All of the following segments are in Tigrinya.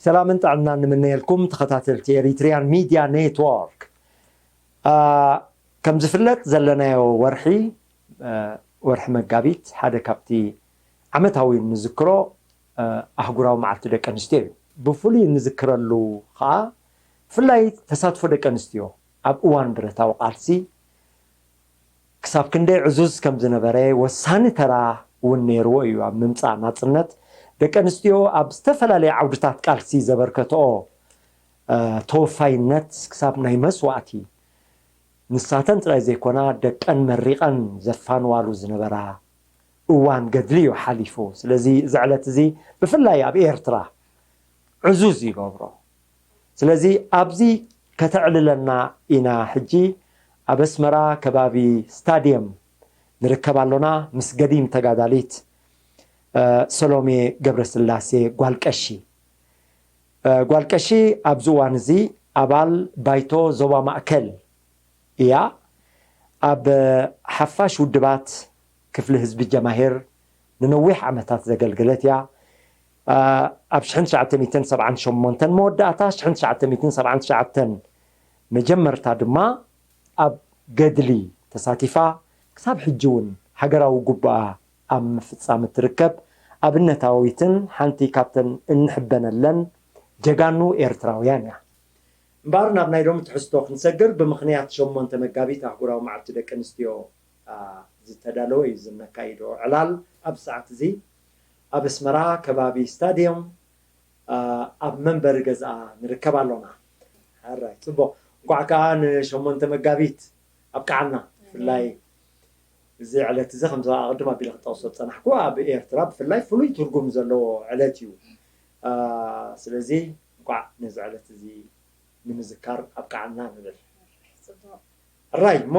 ሰላምን ጥዕናን ንምነየልኩም ተኸታተልቲ ኤሪትሪያን ሚድያ ኔትወርክ። አ፣ ከም ዝፍለጥ ዘለናዮ ወርሒ፣ አ፣ ወርሒ መጋቢት ሓደ ካብቲ ዓመታዊ እንዝክሮ፣ አ፣ ኣህጉራዊ መዓልቲ ደቂ ኣንስትዮ እዩ። ብፍሉይ እንዝክረሉ ከዓ ብፍላይ ተሳትፎ ደቂ ኣንስትዮ ኣብ እዋን ብረታዊ ቃልሲ ክሳብ ክንደይ ዕዙዝ ከም ዝነበረ ወሳኒ ተራ እውን ነይርዎ እዩ። ኣብ ምምፃእ ናፅነት ደቂ ኣንስትዮ ኣብ ዝተፈላለየ ዓውድታት ቃልሲ ዘበርከትኦ፣ እ፣ ተወፋይነት ክሳብ ናይ መስዋእቲ ንሳተን ጥራይ ዘይኮና ደቀን መሪቐን ዘፋንዋሉ ዝነበራ እዋን ገድሊ እዩ ሓሊፉ። ስለዚ እዚ ዕለት እዚ ብፍላይ ኣብ ኤርትራ ዕዙዝ ይገብሮ። ስለዚ ኣብዚ ከተዕልለና ኢና። ሕጂ ኣብ ኣስመራ ከባቢ ስታድየም ንርከብ ኣሎና ምስ ገዲም ተጋዳሊት፣ እ፣ ሰሎሜ ገብረስላሴ ጓል ቀሺ። እ፣ ጓል ቀሺ ኣብዚ እዋን እዚ ኣባል ባይቶ ዞባ ማእከል እያ። ኣብ ሓፋሽ ውድባት ክፍሊ ህዝቢ ጀማሂር ንነዊሕ ዓመታት ዘገልገለት እያ። አ፣ ኣብ ሽሕን ትሽዓተ ሚእትን ሰብዓን ሸሞንተን መወዳእታ፣ ሽሕን ትሽዓተ ሚእትን ሰብዓን ትሽዓተን መጀመርታ ድማ ኣብ ገድሊ ተሳቲፋ፣ ክሳብ ሕጂ እውን ሃገራዊ ጉባኣ ኣብ ምፍጻም እትርከብ ኣብነታዊትን ሓንቲ ካብተን እንሕበነለን ጀጋኑ ኤርትራውያን እያ። እምበኣር ናብ ናይ ሎሚ ትሕዝቶ ክንሰግር፣ ብምኽንያት ሸሞንተ መጋቢት ኣህጉራዊ መዓልቲ ደቂ ኣንስትዮ፣ አ፣ ዝተዳለወ እዩ እዚ እነካይዶ ዕላል። ኣብ ሰዓት እዚ ኣብ ኣስመራ ከባቢ ስታድዮም፣ አ፣ ኣብ መንበሪ ገዝኣ ንርከብ ኣሎና። ሕራይ፣ ጽቡቕ። እንኳዕ ከኣ ንሸሞንተ መጋቢት ኣብቅዓና። ብፍላይ እዚ ዕለት እዚ ከምዚ ኣቐድም ኣቢለ ክጠቕሶ ዝጸናሕኩ ኣብ ኤርትራ ብፍላይ ፍሉይ ትርጉም ዘለዎ ዕለት እዩ። አ፣ ስለዚ እንኳዕ ነዚ ዕለት እዚ ንምዝካር ኣብቅዓና ንብል። ጽቡቕ። ሕራይ እሞ፣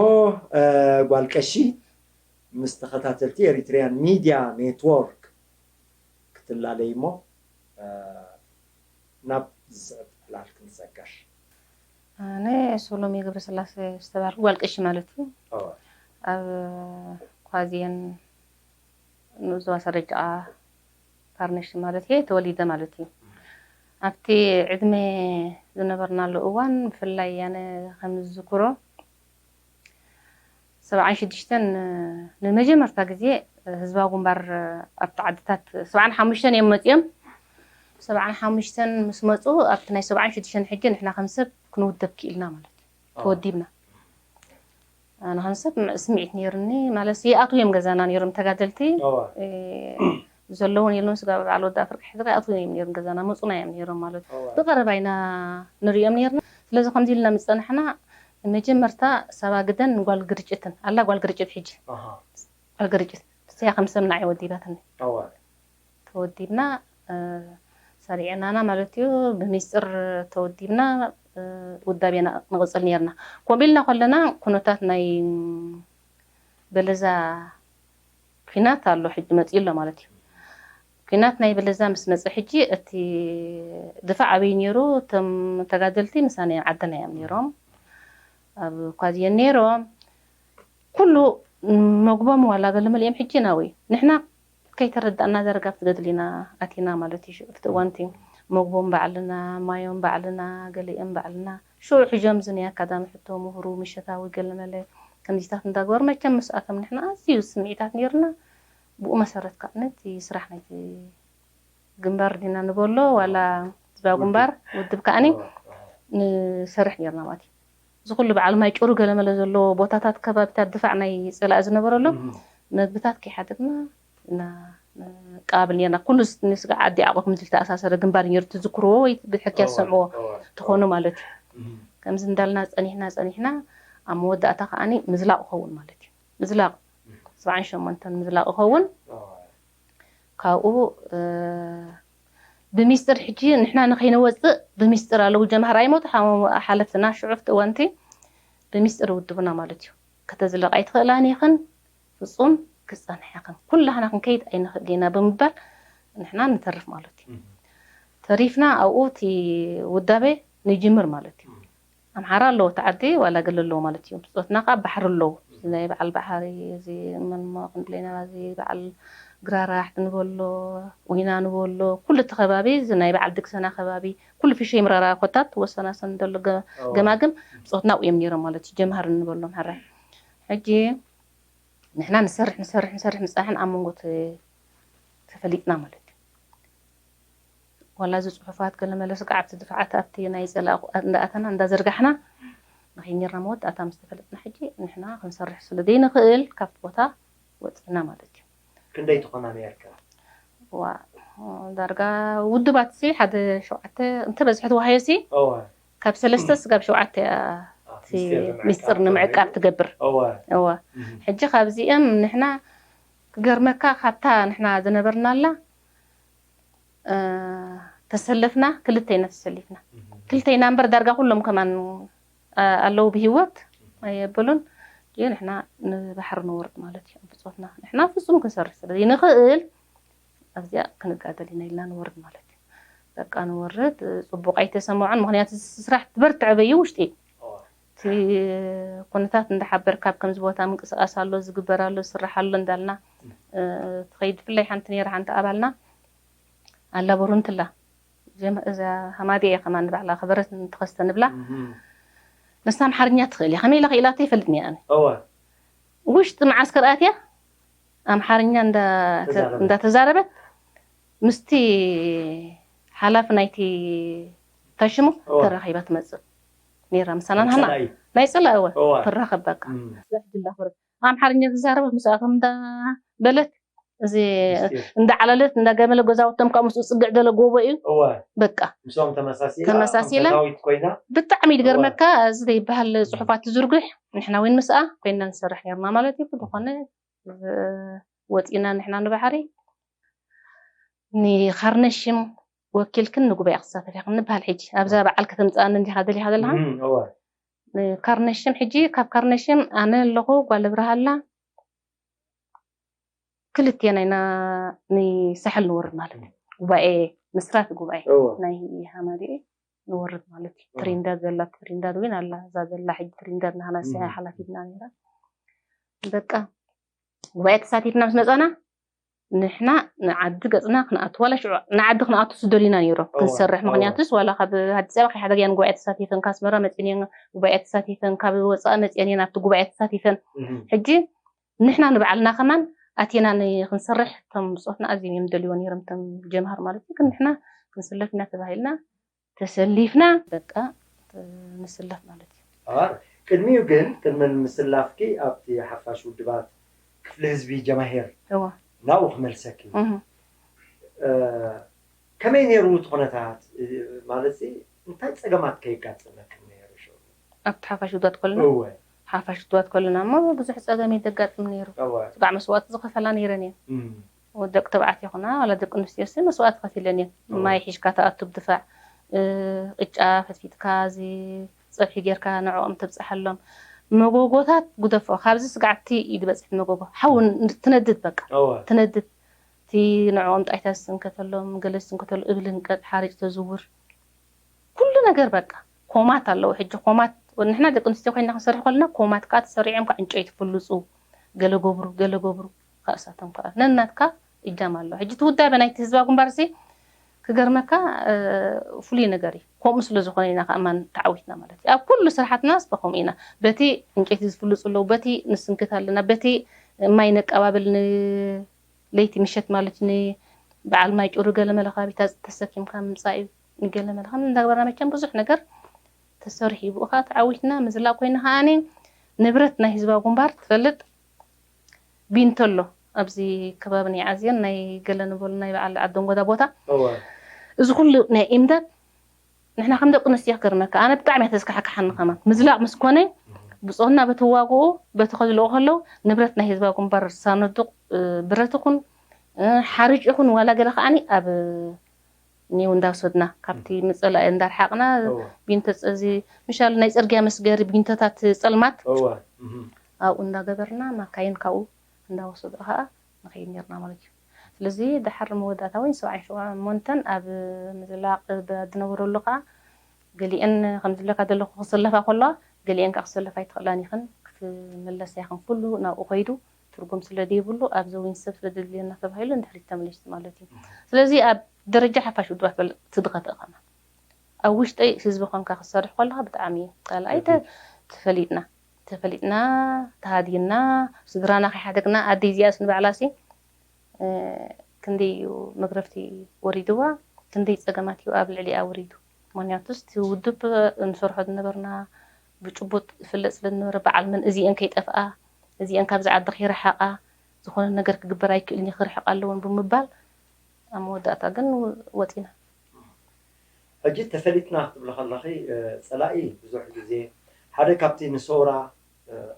እ፣ ጓል ቀሺ ምስ ተኸታተልቲ ኤሪትሪያን ሚድያ ኔትወርክ ክትላለይ እሞ፣ እ፣ ናብ ዝስዕብ ዕላል ክንሰገር። ኣነ ሶሎሜ ገብረስላሴ ዝተባህልኩ ጓል ቀሺ ማለት እዩ። እወ። ኣብ ኳዝየን ንኡስ ዞባ ሰረጅቃ ፋርነሽ ማለት እየ ተወሊደ ማለት እዩ። ኣብቲ ዕድመ ዝነበርናሉ እዋን ብፍላይ ኣነ ከም ዝዝክሮ ሰብዓን ሽዱሽተን ንመጀመርታ ግዜ ህዝባዊ ግንባር ኣብቲ ዓድታት ሰብዓን ሓሙሽተን እዮም መፂኦም። ሰብዓን ሓሙሽተን ምስ መፁ ኣብቲ ናይ ሰብዓን ሽዱሽተን ሕጂ ንሕና ከም ሰብ ክንውደብ ክኢልና ማለት እዩ። ተወዲብና። ኣነ ከም ሰብ ስምዒት ነይርኒ ማለት ይኣትዉ እዮም ገዛና ነይሮም ተጋደልቲ። እዋ። እ፣ ዘለውን የለውን ስጋ በዓል ወዲ ኣፍርቂ ሕድሪ ይኣትዉ እዮም ነይሮም ገዛና መፁና እዮም ነይሮም ማለት እዋ። ብቐረባ ኢና ንሪኦም ነይርና። ስለዚ ከምዚ ኢልና ምስ ፀናሕና መጀመርታ ሳባ ግደን ጓል ግርጭትን ኣላ ጓል ግርጭት ሕጂ ኣሃ። ጓል ግርጭት ንስያ ከም ሰብ ንዓይ ወዲባትኒ። እዋ። ተወዲብና፣ እ፣ ሰሪዕናና ማለት እዩ። ብሚስጥር ተወዲብና፣ እ፣ ውዳቤና ንቕጽል ነይርና። ከምኡ ኢልና ከለና ኩነታት ናይ በለዛ ኲናት ኣሎ፣ ሕጂ መጺኡ ኣሎ ማለት እዩ። ኲናት ናይ በለዛ ምስ መጸ ሕጂ እቲ ድፋዕ ኣበይ ነይሩ? እቶም ተጋደልቲ ምሳና ዓድና እዮም ነይሮም። ኣብ ኳዝየን ነይሮም። ኩሉ መግቦም ዋላ ገለ መሊኦም ሕጂ ናብኡ እዩ። ንሕና ከይተረዳእና ዘረጋፍ ትገድል ኢና ኣቲና ማለት እዩ። ሽዑ ኣብቲ እዋን እቲ መግቦም ባዕልና፣ ማዮም ባዕልና፣ ገሊኦም ባዕልና። ሽዑ ሕጆም እዚ ናይ ኣካዳሚ ሕቶ፣ ምሁሩ፣ ምሸታዊ፣ ገለ መለ ከምዚታት እንዳገበሩ፣ መቸም ምስኣቶም ንሕና ኣዝዩ ስምዒታት ነይርና። ብኡ መሰረት ከዓ ነቲ ስራሕ ናይቲ ግንባር ዲና ንበሎ፣ ዋላ ህዝባዊ ግንባር፣ ውድብ ከኣኒ ንሰርሕ ነይርና ማለት እዩ። እዚ ኩሉ በዓል ማይ ጭሩ ገለ መለ ዘለዎ ቦታታት፣ ከባቢታት ድፋዕ ናይ ጸላኢ ዝነበረሎም እም። መግብታት ከይሓደግና እና ቀባብል ነይርና። ኩሉ ስ-፣ ንስጋ ዓዲ ዓቆ ከም ዝተኣሳሰረ ግንባር ነይሩ ትዝክርዎ ወይ ብሕክያ እዋ፣ ዝሰምዕዎ እዋ፣ ትኾኑ እዋ። ማለት እዩ። እም። ከምዚ እንዳልና ጸኒሕና፣ ጸኒሕና ኣብ መወዳእታ ከኣኒ ምዝላቕ ክኸውን ማለት እዩ። ምዝላቕ እም። ሰብዓን ሸሞንተን ምዝላቕ ክኸውን እዋ። ካብኡ፣ እ፣ ብሚስጥር ሕጂ ንሕና ንኸይንወጽእ ብሚስጥር ኣለዉ ጀምሃር ኣይሞቱ ሓ-፣ ሓለፍትና ሽዑ ኣብቲ እዋንቲ ብሚስጥር ውድቡና ማለት እዩ። ከተዝለቓ ኣይትኽእላን ኢኽን፣ ፍጹም ክጸንሕ ኢኽን። ኩላህና ክንከይድ ኣይንኽእል ኢና ብምባል ንሕና ንተርፍ ማለት እዩ። እም። ተሪፍና ኣብኡ እቲ ውዳቤ ንጅምር ማለት እዩ። እም። ኣምሓራ ኣለዎ እቲ ዓዲ፣ ዋላ ገለ ኣለዎ ማለት እዩ። ብጾትና ከኣ ባሕሪ ኣለዎ። እም። ናይ በዓል ባሕሪ፣ እዚ መን እሞ ክንብል ኢና፣ እዚ በዓል ግራራሕት ንበሎ፣ ዊና ንበሎ፣ ኩሉ እቲ ከባቢ፣ እዚ ናይ በዓል ድግሰና ከባቢ፣ ኩሉ ፊሸይ ምራራ ኮታት ወሰናሰን ዘሎ ገ-፣ ኦ። ገማግም ብጾትና እዮም ነይሮም ማለት እዩ። ጀምሃር ንበሎም ሕራይ። ሕጂ ንሕና ንሰርሕ፣ ንሰርሕ፣ ንሰርሕ ምጻሕን ኣብ መንጎ ተ-፣ ተፈሊጥና ማለት እዩ። ዋላ እዚ ጽሑፋት ገለ መለ ስጋዕ ኣብቲ ድፋዓት ኣብቲ ናይ ጸላእ እንዳኣተና እንዳዘርጋሕና ንኸይድ ነርና መወዳእታ ምስ ተፈለጥና ሕጂ ንሕና ክንሰርሕ ስለ ዘይንኽእል ካብቲ ቦታ ወጺና ማለት እዩ። ክንደይ ትኾና ነርካ? ዋ ዳርጋ ውድባት ሲ ሓደ ሸውዓተ እንተ በዝሒ ተዋሃዮ ሲ እወ ካብ ሰለስተ ስጋብ ሸውዓተ እያ እቲ ሚስጥር ንምዕቃብ ትገብር። እወ እወ እህ። ሕጂ ካብዚኦም ንሕና ክገርመካ ካብታ ንሕና ዝነበርናላ እ፣ ተሰለፍና ክልተ ኢና ተሰሊፍና እህ። ክልተ ኢና እምበር ዳርጋ ኩሎም ከማን እ፣ ኣለዉ ብህይወት ኣየበሉን ግን ንሕና ንባሕሪ ንወርድ ማለት እዩ ብፆትና ንሕና ፍፁም ክንሰርሕ ስለ ዘይንኽእል ኣብዚኣ ክንጋደል ኢና ኢልና ንወርድ ማለት እዩ በቃ ንወርድ እ፣ ፅቡቅ ኣይተሰምዖን ምክንያቱ እዚ ስራሕ ትበርትዕ በዩ ውሽጢ እቲ ኩነታት እንዳሓበርካ ኣብ ከምዚ ቦታ ምንቅስቃስ ኣሎ ዝግበር ኣሎ ዝስራሕ ኣሎ እንዳልና እ፣ ትኸይድ ብፍላይ ሓንቲ ነይራ ሓንቲ ኣባልና ኣላ በሩንትላ እዛ ሃማዲ እያ ከማን ንባዕላ ከበረት ንተኸስተ ንብላ ንሳ ኣምሓርኛ ትኽእል እያ ከመይ ኢላ ክኢላቶ ይፈልጥ እኒኣ እወ ውሽጢ መዓስከር ኣትያ ኣምሓርኛ እንዳ- ተዛረበት። እንዳተዛረበት ምስቲ ሓላፊ ናይቲ ታሽሙ እወ። ተራኺባ ትመፅእ ነይራ ምሳና ናይ ንሃና ጸላኢ። ናይ ፀላ እወ እወ። ትራኸብ በቃ እም። ኣምሓርኛ ትዛረበት ምስኣ ከም እንዳበለት እዚ ምስጢር። እንዳዓለለት እንዳገመለ ገዛውቶም ካብ ምስኡ ፅግዕ ገለ ጎቦ እዩ እወ በቃ ምስኦም ተመሳሲላ ተመሳሲላ። ከም ፈታዊት ኮይና ብጣዕሚ ይገርመካ እዚ ዘይበሃል ፅሑፋት ትዝርግሕ ንሕና እውን ምስኣ ኮይና ንሰርሕ ነርና ማለት እዩ ብዝኾነ እ፣ ወፂና ንሕና ንባሕሪ ንካርነሽም ወኪልክን ንጉባኤ ክሳተፍ ኢኽን ንበሃል ሕጂ ኣብዛ በዓል ከተምፅኣኒ እንዲኻ ደሊኻ ዘለኻ እም፣ እወ። ንካርነሽም ሕጂ ካብ ካርነሽም ኣነ ኣለኹ ጓል ብርሃላ ክልቴና ኢና ንሳሕል ንወርድ ማለት እዩ ጉባኤ ምስራት ጉባኤ እወ። ናይ ሃማዲኤ ንወርድ ማለት እዩ እወ። ትሪንዳድ ዘላ ትሪንዳድ እውን ኣላ እዛ ዘላ ሕጂ ትሪንዳድ ናህና እም። ሓላፊትና ነራ በቃ ጉባኤ ተሳቲፍና ምስ መፃና ንሕና ንዓዲ ገፅና ክንኣቱ ዋላ ሽዑ ንዓዲ ክንኣቱ ዝደልዩና ነይሮም እወ፣ ክንሰርሕ እወ። ምክንያቱስ ዋላ ካብ ኣዲስ ኣበባ ከይሓደግ እየን ጉባኤ ተሳቲፈን ካብ ኣስመራ መፂን እየን ጉባኤ ተሳቲፈን ካብ ወፃኢ መፂአን እየን ኣብቲ ጉባኤ ተሳቲፈን እህ፣ ሕጂ ንሕና ንባዕልና ከማን ኣቲና ን- ክንሰርሕ እቶም ብፆትና ኣዝዮም እዮም ደልይዎ ነይሮም እቶም ጀምሃር ማለት እዩ ግን ንሕና ክንስለፍ ኢና ተባሂልና ተሰሊፍና በቃ እ፣ ንስለፍ ማለት እዩ ኣር ቅድሚኡ ግን ቅድሚ ምስላፍኪ ኣብቲ ሓፋሽ ውድባት ክፍሊ ህዝቢ ጀማሄር እዋ ናብኡ ክመልሰኪ እህ። እ፣ ከመይ ነይሩ እቲ ኩነታት እ፣ ማለት ሲ እንታይ ፀገማት ከየጋጠመክን ነይሩ ሽዑ ኣብቲ ሓፋሽ ውድባት ከለና እወ ሓፋሽ ውድባት ከለና እሞ ብዙሕ ፀገም እዩ ዘጋጥም ነይሩ እወ ስጋዕ መስዋእቲ ዝኸፈላ ነይረን እየን እም፣ ደቂ ተባዕትዮ ይኹና ዋላ ደቂ ኣንስትዮ ሲ መስዋእቲ ከፊለን እየን እወ ማይ ሒዝካ ትኣቱ ብድፋዕ እ፣ ቅጫ ፈትፊትካ እዚ ፀብሒ ጌርካ ንዕኦም ተብፅሓሎም መጎጎታት ግደፎ ካብዚ ስጋዕቲ እዩ ዝበፅሕ መጎጎ ሓው ትነድድ በቃ እወ ትነድድ እቲ ንዕኦም ጣይታ ዝስንከተሎም ገለ ዝስንከተሉ እብሊ ንቀጥ ሓሪጭ ተዝውር ኩሉ ነገር በቃ ኮማት ኣለዉ ሕጂ ኮማት ንሕና ደቂ ኣንስትዮ ኮይና ክንሰርሕ ከለና ኮማት ከዓ ተሰሪዖም ከዓ ዕንጨይቲ ፍልፁ ገለ ገብሩ ገለ ገብሩ ከዓ እሳቶም ከዓ ነናትካ እጃም ኣለዎ ሕጂ እቲ ውዳበ ናይቲ ህዝባዊ ግንባር ሲ ክገርመካ እ፣ ፍሉይ ነገር እዩ ከምኡ ስለ ዝኾነ ኢና ከኣማን ተዓዊትና ማለት እዩ ኣብ ኩሉ ስራሓትና ስበ ከምኡ ኢና በቲ ዕንጨይቲ ዝፍልፁ ኣለዉ በቲ ንስንክት ኣለና በቲ ማይ ነቀባብል ን ለይቲ ምሸት ማለት ንበዓል ማይ ጭሩ ገለ መለ ከባቢታት ተሰኪምካ ምምፃእ እዩ ንገለ መለ ከም እንዳግበርና መቸም ብዙሕ ነገር ተሰሪሑ እዩ ብኡ ከዓ ተዓዊትና ምዝላእ ኮይና ከዓኒ ንብረት ናይ ህዝባዊ ግንባር ትፈልጥ ቢንቶ ኣሎ ኣብዚ ከባቢ ናይ ዓዝዮን ናይ ገለ ንበሉ ናይ በዓል ዓደንጎዳ ቦታ እወ እዚ ኩሉ ናይ ኢምዳድ ንሕና ከም ደቂ ኣንስትዮ ክገርመካ ኣነ ብጣዕሚ እያ ተዝካሕክሓኒ ከማን ምዝላቕ ምስ ኮነ ብፆትና በቲ ዋግኡ በቲ ከዝልቑ ከለዉ ንብረት ናይ ህዝባዊ ግንባር ሳነዱቕ ብረት ይኹን ሓርጭ ይኹን ዋላ ገለ ከዓኒ ኣብ ኒው እንዳወሰድና ካብቲ ምፅላእ እንዳርሓቕና ቢንቶ እዚ ምሻል ናይ ፅርግያ መስገሪ ቢንቶታት ፀልማት ኣብኡ እንዳገበርና ማካይን ካብኡ እንዳወሰዱ ከዓ ንኸይድ ነርና ማለት እዩ። ስለዚ ደሓር መወዳእታ እውን ሰብዓን ሸሞንተን ኣብ ምዝላቕ ዝነበረሉ ከዓ ገሊአን ከምዝብለካ ዘለኹ ክሰለፋ ከለዋ ገሊአን ከዓ ክሰለፋ ኣይትኽእላን ኢኽን ክምለስ ኣይኮን፣ ኩሉ ናብኡ ከይዱ ትርጉም ስለ ዘይብሉ ኣብዚ ዊን ሰብ ስለ ዘድልየና ተባሂሉ ንድሕሪት ተመለስቲ ማለት እዩ። ስለዚ ኣብ ደረጃ ሓፋሽ ውድባት በል ትድኸተ ኸማ ኣብ ውሽጠይ ህዝቢ ኮንካ ክሰርሕ ከለኻ ብጣዕሚ እዩ ካልኣይ ተ- ተፈሊጥና ተፈሊጥና ተሃዲና ስድራና ከይሓደግና ኣደይ እዚኣስ ንባዕላሲ ክንደይ እዩ መግረፍቲ ወሪድዋ፣ ክንደይ ፀገማት እዩ ኣብ ልዕሊኣ ወሪዱ። ምክንያቱ እቲ ውድብ ንሰርሖ ዝነበርና ብጭቡጥ ይፍለጥ ስለ ዝነበረ በዓል መን እዚአን ከይጠፍኣ እዚአን ካብዚ ዓዲ ከይረሓቓ ዝኾነ ነገር ክግበር ኣይክእልን እዩ ክርሕቕ ኣለዎን ብምባል ኣብ መወዳእታ ግን ወፂና። ሕጂ ተፈሊጥና ክትብሊ ከለኺ ጸላኢ ብዙሕ ግዜ ሓደ ካብቲ ንሰውራ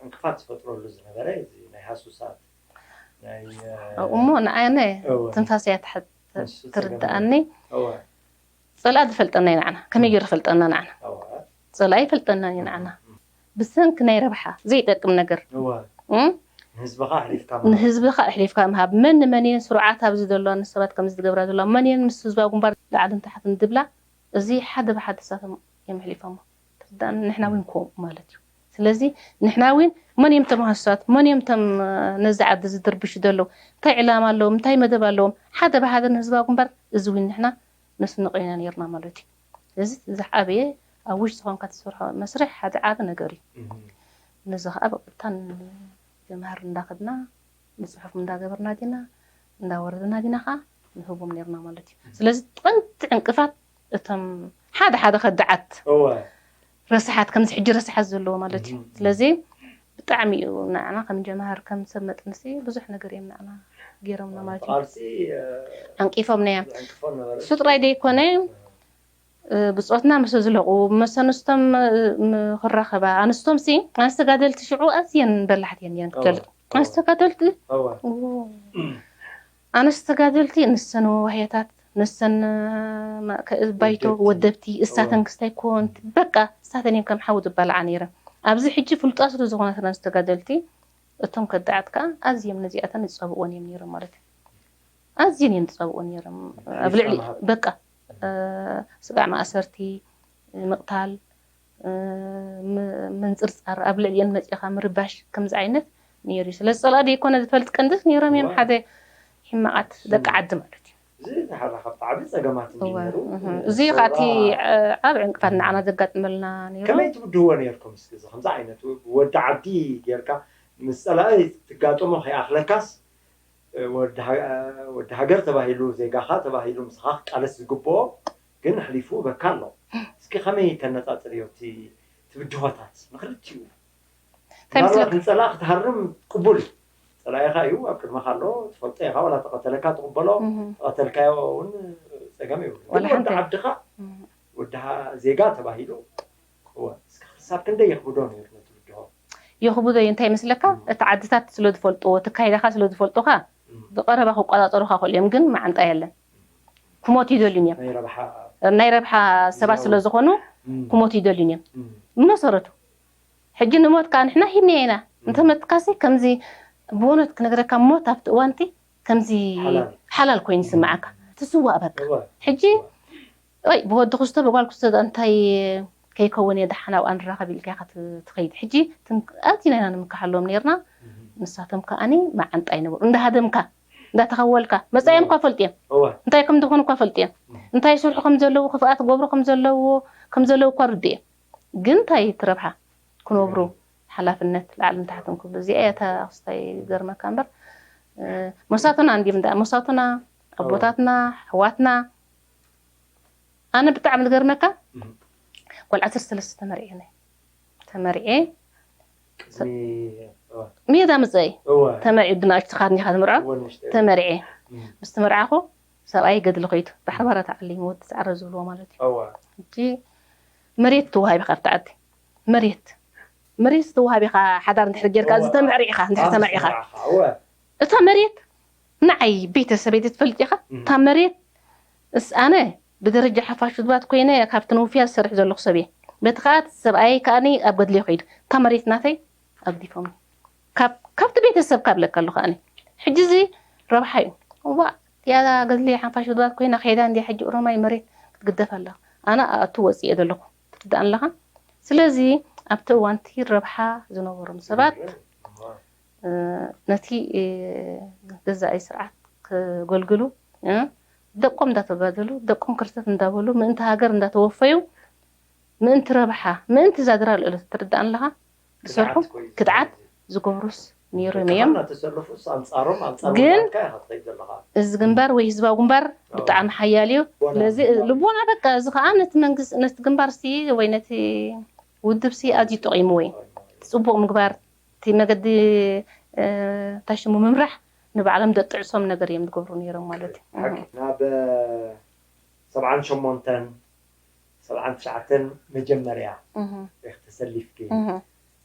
ዕንቅፋት ዝፈጥረሉ ዝነበረ እዚ ናይ ሃሱሳት ናይ እሞ ንዓነ ትንፋስ እያ ትርድኣኒ። ፀላኢ ዝፈልጠና እዩ ንዓና። ከመይ ገይሩ ፈልጠና ንዓና? ፀላኢ ይፈልጠና እዩ ንዓና። ብሰንኪ ናይ ረብሓ ዘይጠቅም ነገር ንህዝብኻ ኣሕሊፍካ ንህዝብኻ ኣሕሊፍካ ምሃብ መን ንመን እየን ስሩዓት ኣብዚ ዘለዋ ንሰባት ከምዚ ዝገብራ ዘለዋ መን እየን ምስ ህዝባዊ ግንባር ላዕልን ታሕትን ዝብላ እዚ ሓደ ብሓደ ንሳቶም እዮም ኣሕሊፎሞ። ትርዳእኒ ንሕና እውን ከምኡ ማለት እዩ። ስለዚ ንሕና እውን መን እዮም እቶም ሃሱሳት መን እዮም እቶም ነዚ ዓዲ ዝድርብሹ ዘለዉ እንታይ ዕላማ ኣለዎም እንታይ መደብ ኣለዎም ሓደ ብሓደ ንህዝባዊ ግንባር እዚ እውን ንሕና ነስንቖ ኢና ነይርና ማለት እዩ። ስለዚ ዝዓበየ ኣብ ውሽጢ ኮንካ ትሰርሖ መስርሕ ሓደ ዓቢ ነገር እዩ። ነዚ ከዓ ብቐጥታ ንጀምሃር እንዳኸድና ንፅሑፍ እንዳገበርና ዲና እንዳወረድና ዲና ከዓ ንህቦም ነይርና ማለት እዩ። ስለዚ ቀንዲ ዕንቅፋት እቶም ሓደ ሓደ ከዳዓት ረስሓት ከምዚ ሕጂ ረስሓት ዘለዎ ማለት እዩ። ስለዚ ብጣዕሚ እዩ ንዓና ከም ጀምሃር ከም ሰብ መጠንሲ ብዙሕ ነገር እዮም ንዓና ገይሮምና ማለት እዩ። ዓንቂፎምና እዮም። እሱ ጥራይ ዘይኮነ ብፆትና ምስ ዝለቁ ምስ ኣንስቶም ክራኸባ ኣንስቶም ሲ ኣንስቲ ተጋደልቲ ሽዑ ኣዝየን በላሕቲ እየን ነይረን ክትፈልጥ ኣንስቲ ተጋደልቲ ኣንስቲ ተጋደልቲ ንሰን ዋህያታት ንሰን ባይቶ ወደብቲ እሳተን ክስታይ ኮንት በቃ እሳተን እየን ከም ሓዊ ዝበልዓ ነይረን። ኣብዚ ሕጂ ፍሉጣት ስለ ዝኾናት ኣንስቲ ተጋደልቲ እቶም ከዳዓት ከዓ ኣዝዮም ነዚኣተን ዝፀብእወን እዮም ነይሮም ማለት እዩ። ኣዝየን እየን ዝፀብእወን ነይሮም ኣብ ልዕሊ በቃ ስጋዕ ማእሰርቲ ምቕታል ምንፅርፃር ኣብ ልዕሊአን መፂኻ ምርባሽ ከምዚ ዓይነት ነይሩ እዩ። ስለዚ ፀላኢ ዘይኮነ ዝፈልጥ ቀንድስ ነይሮም እዮም ሓደ ሕማቓት ደቂ ዓዲ ማለት እዩ። እዚ ሓደ ካብቲ ዓብዪ ፀገማት እዩ ነይሩ። እዚ ካብቲ ዓብ ዕንቅፋት ንዓና ዘጋጥመልና ነይሩ። ከመይ ትብድህዎ ነይርኩም? እስኪ እዚ ከምዚ ዓይነት ወዲ ዓዲ ጌርካ ምስ ፀላኢ ትጋጠሞ ከይኣኽለካስ ወዲ ሃገር ተባሂሉ ዜጋኻ ተባሂሉ ምሳኻ ክቃለስ ዝግብኦ ግን ኣሕሊፉ በካ ኣሎ። እስኪ ከመይ ተነፃፅርዮ እቲ እቲ ብድሆታት ንክልቲኡ? ምናልባት ንፀላእ ክትሃርም ቅቡል እዩ። ፀላኢኻ እዩ ኣብ ቅድመኻ ኣሎ ትፈልጦ ኢኻ ዋላ ተቐተለካ ትቕበሎ ተቐተልካዮ እውን ፀገም የብሉ። ግን ወዲ ዓድኻ ወዲ ዜጋ ተባሂሉ ክሳብ ክንደይ የኽብዶ ነይሩ ነቲ ብድሆ? የኽብዶ እዩ። እንታይ ይመስለካ? እቲ ዓድታት ስለ ዝፈልጥዎ፣ እቲ ኣካይዳኻ ስለ ዝፈልጡኻ ብቐረባ ክቆፃፀሩኻ ይኽእሉ እዮም። ግን መዓንጣ የለን። ክሞቱ ይደልዩን እዮም። ናይ ረብሓ ሰባት ስለ ዝኾኑ ክሞቱ ይደልዩን እዮም። ብመሰረቱ ሕጂ ንሞት ከዓ ንሕና ሂብናዮ ኢና። እንተመትካሲ ከምዚ ብእውነት ክነግረካ ሞት ኣብቲ እዋንቲ ከምዚ ሓላል ኮይኑ ይስምዓካ። ትስዋእ በቃ። ሕጂ ወይ ብወዲ ክስቶ ብጓል ክስቶ እንታይ ከይከውን እየ ደሓን ኣብኣ ንራኸብ ኢልካ ኢኻ ትኸይድ። ሕጂ ኣዚና ኢና ንምክሓሎም ነርና። ንሳቶም ከኣኒ መዓንጣ ይነበሩ። እንዳሃደምካ እንዳተኸወልካ መጻዮም እኳ ፈልጡ እዮም። እንታይ ከም ዝኾኑ እኳ ፈልጡ እዮም። እንታይ ይሰርሑ ከም ዘለዉ ክፍኣት ገብሩ ከም ዘለዉ ከም ዘለዉ እኳ ርዱ እዮም። ግን እንታይ ትረብሓ ክነብሩ ሓላፍነት ላዕልን ታሕትን ክብሉ እዚኣ እያ እታ ክስታይ ገርመካ እምበር መሳቱና እንዲም ዳ መሳቱና ኣቦታትና ኣሕዋትና ኣነ ብጣዕሚ ዝገርመካ ጓል ዓሰርተ ሰለስተ ተመርዒ ነይ ተመርዒ ሜዳ ምፀይ ተመርዒ ብናእሽቱ ካርኒካ ትምርዖ ተመርዒ ምስ ተመርዓኹ ሰብኣይ ገድሊ ከይዱ ዳሕሪ ባራ ተዓሊሙ ወዲ ሰዕረ ዝብልዎ ማለት እዩ ሕጂ መሬት ተዋሂብካ ኣብቲ ዓዲ መሬት መሬት ዝተዋሃቢኻ ሓዳር እንድሕር ጌርካ ዝተመዕሪዕኻ እንድሕር ተመርዒኻ እታ መሬት ንዓይ ቤተሰበይ ትፈልጥ ኢኻ እታ መሬት እስ ኣነ ብደረጃ ሓፋሽ ውድባት ኮይነ ካብቲ ንውፍያ ዝሰርሕ ዘለኹ ሰብ እየ በቲ ከዓ ሰብኣይ ከዓኒ ኣብ ገድሊ ከይዱ እታ መሬት ናተይ ኣግዲፎም ካብቲ ቤተሰብ ካብ ለካ ኣለኹ ኣነ ሕጂ እዚ ረብሓ እዩ እዋ እቲያ ገድሊ ሓፋሽ ውድባት ኮይና ከይዳ እንዲ ሕጂ ኦሮማይ መሬት ክትግደፍ ኣለኻ ኣነ ኣቱ ወፅእ እየ ዘለኹ ትርዳእ ኣለኻ ስለዚ ኣብቲ እዋንቲ ረብሓ ዝነበሮም ሰባት ነቲ ገዛኢ ስርዓት ክገልግሉ ደቆም እንዳተጋደሉ ደቆም ክርተት እንዳበሉ ምእንቲ ሃገር እንዳተወፈዩ ምእንቲ ረብሓ ምእንቲ ዛድራ ልእለት ትርዳእ ኣለኻ ዝሰርሑ ክትዓት ዝገብሩስ ነይሮም እዮም። ግን እዚ ግንባር ወይ ህዝባዊ ግንባር ብጣዕሚ ሓያል እዩ። ስለዚ ልቦና በቃ እዚ ከዓ ነቲ መንግስቲ ነቲ ግንባር ሲ ወይ ነቲ ውድብ ሲ ኣዝዩ ጠቂምዎ እዩ። ፅቡቅ ምግባር እቲ መገዲ እንታይ ሽሙ ምምራሕ ንባዕሎም ደጥዕሶም ነገር እዮም ዝገብሩ ነይሮም ማለት እዩ። ናብ ሰብዓን ሸሞንተን ሰብዓን ትሽዓተን መጀመርያ ኢኺ ተሰሊፍኪ።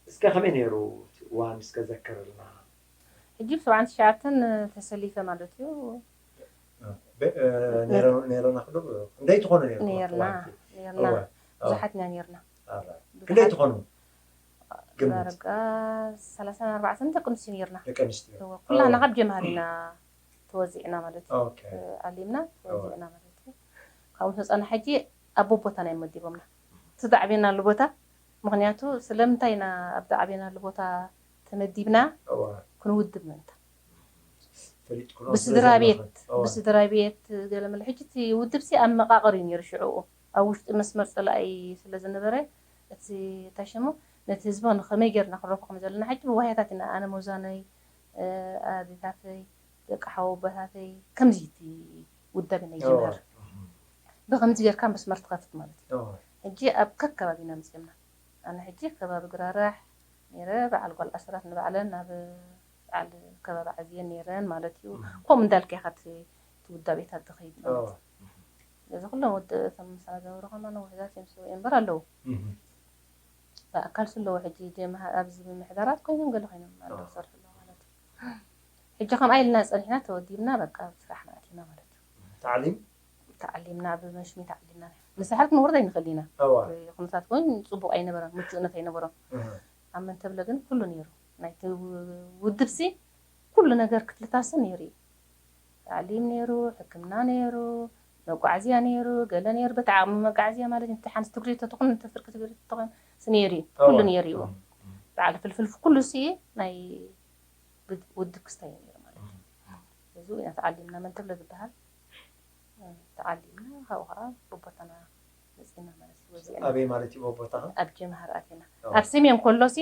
እስከ ከመይ ነይሩ እቲ እዋን እስከ ዘክርልና? ሕጂ ብ ሰብዓን ትሽዓተን ተሰሊፈ ማለት እዩ። ነይረና ክዶ ክንደይ ትኾኑ ነይሩ? ነይርና ነይርና ብዙሓት ኢና ነይርና። ክንደይ ትኾኑ? ግምት ዳርጋ ሰላሳን ኣርባዕተን ደቂ ኣንስትዮ ነይርና። ደቂ ኣንስትዮ ኩላና ካብ ጀምሃር ኢና ተወዚዕና ማለት እዩ። ኣሊምና ተወዚዕና ማለት እዩ። ካብኡ ተፀና ሕጂ ኣብ ቦታና እዮም መዲቦምና። እቲ ዝዓበየናሉ ቦታ ምኽንያቱ ስለምንታይ ኢና ኣብ ዝዓበየናሉ ቦታ ተመዲብና ክንውድብ ምእንታን ብስድራ ቤት ብስድራ ቤት ገለ መለ ሕጂ እቲ ውድብ ሲ ኣብ መቃቕር እዩ ነይሩ ሽዕኡ ኣብ ውሽጢ መስመር ፀላኢ ስለ ዝነበረ እቲ እንታይ ሽሙ ነቲ ህዝቢ ንኸመይ ጌርና ክንረኽቦ ከም ዘለና ሕጂ ብዋህያታት ኢና ኣነ መዛነይ ኣዴታተይ ደቂ ሓወቦታተይ ከምዚ እቲ ውዳቤ ናይ ጅምሃር ብከምዚ ጌርካ መስመር ትኸፍት ማለት እዩ። ሕጂ ኣብ ከከባቢና መፅዮምና ኣነ ሕጂ ከባቢ ግራራሕ ነይረ በዓል ጓል ኣስራት ንባዕለን ናብ በዓል ከባቢ ዓዝየን ነይረን ማለት እዩ። ከምኡ እንዳልካ ኢኻ እቲ ውዳቤታት ዝኸይድ ማለት እዩ። እዚ ኩሎም ወዲ እቶም ምሳና ዝነበሩ ከማን ውሕዳት እዮም ሰብኡ እምበር ኣለዉ። ብኣካል ስለዉ ሕጂ ኣብዚ ምምሕዳራት ኮይኖም ገለ ኮይኖም ኣለዉ ዝሰርሑ ኣለዉ ማለት እዩ። ሕጂ ከምኣ ኢልና ፀኒሕና ተወዲብና በቃ ኣብ ስራሕና ኣቲና ማለት እዩ። ታዕሊም ተዓሊምና ብመሽሚ ተዓሊምና ንሳሕል ክንወርድ ኣይንኽእል ኢና። ኩነታት እውን ፅቡቅ ኣይነበረን፣ ምቹእነት ኣይነበሮም። ኣብ መንተብለ ግን ኩሉ ነይሩ ናይቲ ውድብሲ ኩሉ ነገር ክፍልታሲ ነይሩ እዩ። ታዕሊም ነይሩ፣ ሕክምና ነይሩ፣ መጓዓዝያ ነይሩ፣ ገለ ነይሩ። በቲ ዓቕሚ መጓዓዝያ ማለት እቲ ሓንቲ ትግሪ ተትኾን እቲ ፍርቂ ትግሪ ተትኾን ነይሩ እዩ። ኩሉ ነይሩ እዩ። በዓል ፍልፍል ኩሉ ሲ ናይ ውድብ ክስታይ ነይሩ ማለት እዩ። እዚ ኢና ተዓሊምና መን ተብሎ ዝበሃል ተዓሊምና ካብኡ ከዓ ብቦታና መፂና ማለት እዩ። ወፂእና ኣበይ ማለት እዩ ቦታኻ? ኣብ ጀምሃር ኣቲና ኣብ ሰሜን ኮሎሲ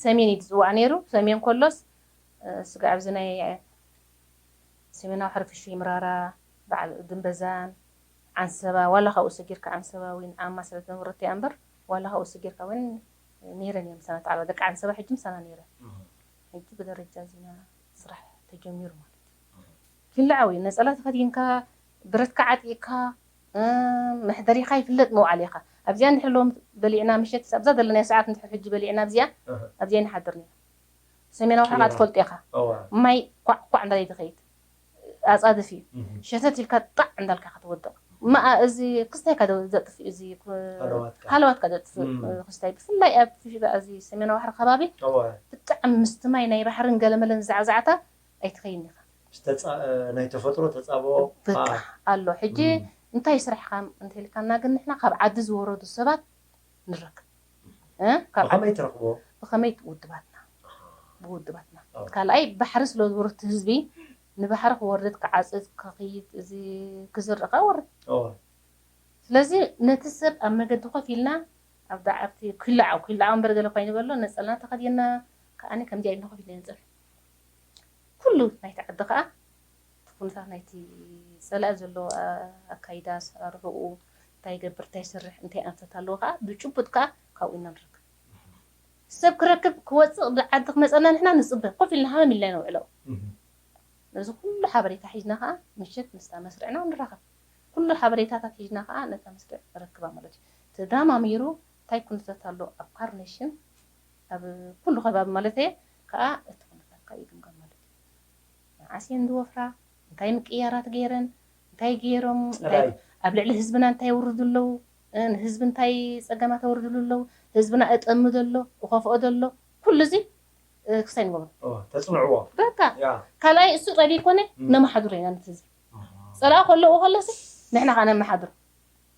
ሰሜን እዩ ዝፅዋዕ ነይሩ። ሰሜን ኮሎስ ስጋዕ ኣብዚ ናይ ሰሜናዊ ሕርፍሽ ምራራ በዓል ድንበዛን ዓንሰባ ዋላ ካብኡ ሰጊርካ ዓንሰባ ወይ ንዓማ ስለ ተምርት እያ እምበር ዋላ ካብኡ ሰጊርካ እውን ነይረን እየ ምሳና ተዓልባ ደቂ ዓንሰባ ሕጂ ምሳና ነይረን ሕጂ ብደረጃ ዜና ስራሕ ተጀሚሩ ማለት እዩ። ኪላዓዊ ነፀላ ተኸዲንካ ብረትካ ዓጢቕካ መሕደሪኻ ይፍለጥ መውዓሊኻ ኣብዚኣ እንድሕር ሎም በሊዕና ምሸት ኣብዛ ዘለናዮ ሰዓት እንድሕር ሕጂ በሊዕና ኣብዚኣ ኣብዚኣ ንሓድር ነይና ሰሜናዊ ሕርካ ትፈልጦ ኢኻ ማይ ኳዕ ኳዕ እንዳለይ ትኸይድ ኣፃድፍ እዩ ሸተት ኢልካ ጣዕ እንዳልካ ኢኻ ትወድቕ እማ እዚ ክስታይካ ዘጥፍእ እዚ ሃለዋትካ ዘጥፍእ ክስታይ ብፍላይ ኣብ እዚ ሰሜናዊ ባሕሪ ከባቢ ብጣዕሚ ምስቲ ማይ ናይ ባሕርን ገለመለን ዛዕዛዕታ ኣይትኸይን ኢኻ ናይ ተፈጥሮ ተፃብኦ ኣሎ ሕጂ እንታይ ስራሕኻ እንተልካና ግን ንሕና ካብ ዓዲ ዝወረዱ ሰባት ንረክብ ብኸመይ ትረኽቦ ብኸመይ ውድባትና ብውድባትና ካልኣይ ባሕሪ ስለ ዝወርድ ህዝቢ ንባሕሪ ክወርድ ክዓፅድ ክኽይድ እዚ ክዝርእ ከዓ ወርድ ስለዚ ነቲ ሰብ ኣብ መገዲ ኮፍ ኢልና ኣብ ዳዓብቲ ኩላዓው ኩላዓው እምበር ገለ ኮይኑ በሎ ነፀልና ተኸዲና ከዓኒ ከምዚ ኢልና ኮፍ ኢልና ንፅንሕ ኩሉ ናይቲ ዓዲ ከዓ እቲ ኩነታት ናይቲ ፀላኢ ዘሎ ኣካይዳ ኣሰራርሕኡ እንታይ ይገብር እንታይ ይሰርሕ እንታይ ኣንፈት ኣለዎ ከዓ ብጭቡጥ ከዓ ካብኡ ኢና ንረክብ ሰብ ክረክብ ክወፅእ ብዓዲ ክመፀና ንሕና ንፅበ ኮፍ ኢልና ሃመም ኢልና ነውዕሎ ነዚ ኩሉ ሓበሬታ ሒዝና ከዓ ምሸት ምስታ መስርዕና ንራኸብ ኩሉ ሓበሬታታት ሒዝና ከዓ ነታ መስርዕ ንረክባ ማለት እዩ ተዳማሚሩ እንታይ ኩነታት ኣሎ ኣብ ካርኔሽን ኣብ ኩሉ ከባቢ ማለት እየ ከዓ እቲ ኩነታት ከዓ ይግምገም ማለት እዩ መዓስ እየን ዝወፍራ እንታይ ምቅያራት ገይረን እንታይ ገይሮም ኣብ ልዕሊ ህዝብና እንታይ የውርዱ ኣለዉ ንህዝቢ እንታይ ፀገማት የውርድሉ ኣለዉ ህዝብና እጠሚ ዘሎ እኸፍኦ ዘሎ ኩሉ እዚ ክስታይ ንገብሮ ተፅንዕዎ በቃ ካልኣይ እሱ ጠቢ ይኮነ ነመሓድሮ ኢና ነቲ ህዝቢ ፀላኢ ከለዎ ከለሲ ንሕና ከዓ ነመሓድሮ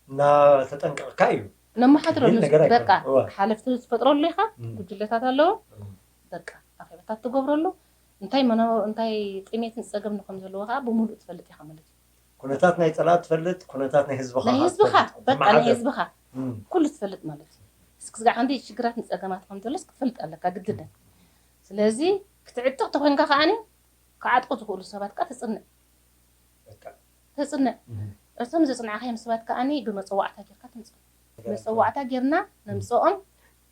እናተጠንቀቕካ እዩ ነመሓድረሉ ይህን ነገር በቃ ኣይኮነን። እዋ። ሓለፍቲ ትፈጥረሉ ኢኻ። እም። ጉጅለታት ኣለዎ። እም። በቃ ኣኼባታት ትገብረሉ። እንታይ መናው እንታይ ጥሜትን ጸገም ንኸም ዘለዎኻ ብምሉእ ትፈልጥ ኢኻ ማለት እዩ። ኩነታት ናይ ጸላእ ትፈልጥ፣ ኩነታት ናይ ህዝብኻ ናይ ኸኣ ህዝብኻ ትፈልጥ። በቃ ናይ ተመሓደር። ህዝብኻ እም። ኩሉ ትፈልጥ ማለት እዩ። እስኪ ዝጋዕ ክንዲ ሽግራት ንጸገማት ከም ዘሎስ ክትፈልጥ ኣለካ ግድነት። ስለዚ ክትዕጥቕ ተኾይንካ ከኣኒ ክዓጥቁ ዝኽእሉ ሰባት ከኣ ተጽንዕ በቃ። ተጽንዕ። እም። እቶም ዘጽናዕካዮም ሰባት ከኣኒ ብመጸዋዕታ ጌርካ ትምጽእ። መጸዋዕታ ጌርና ነምጽኦም።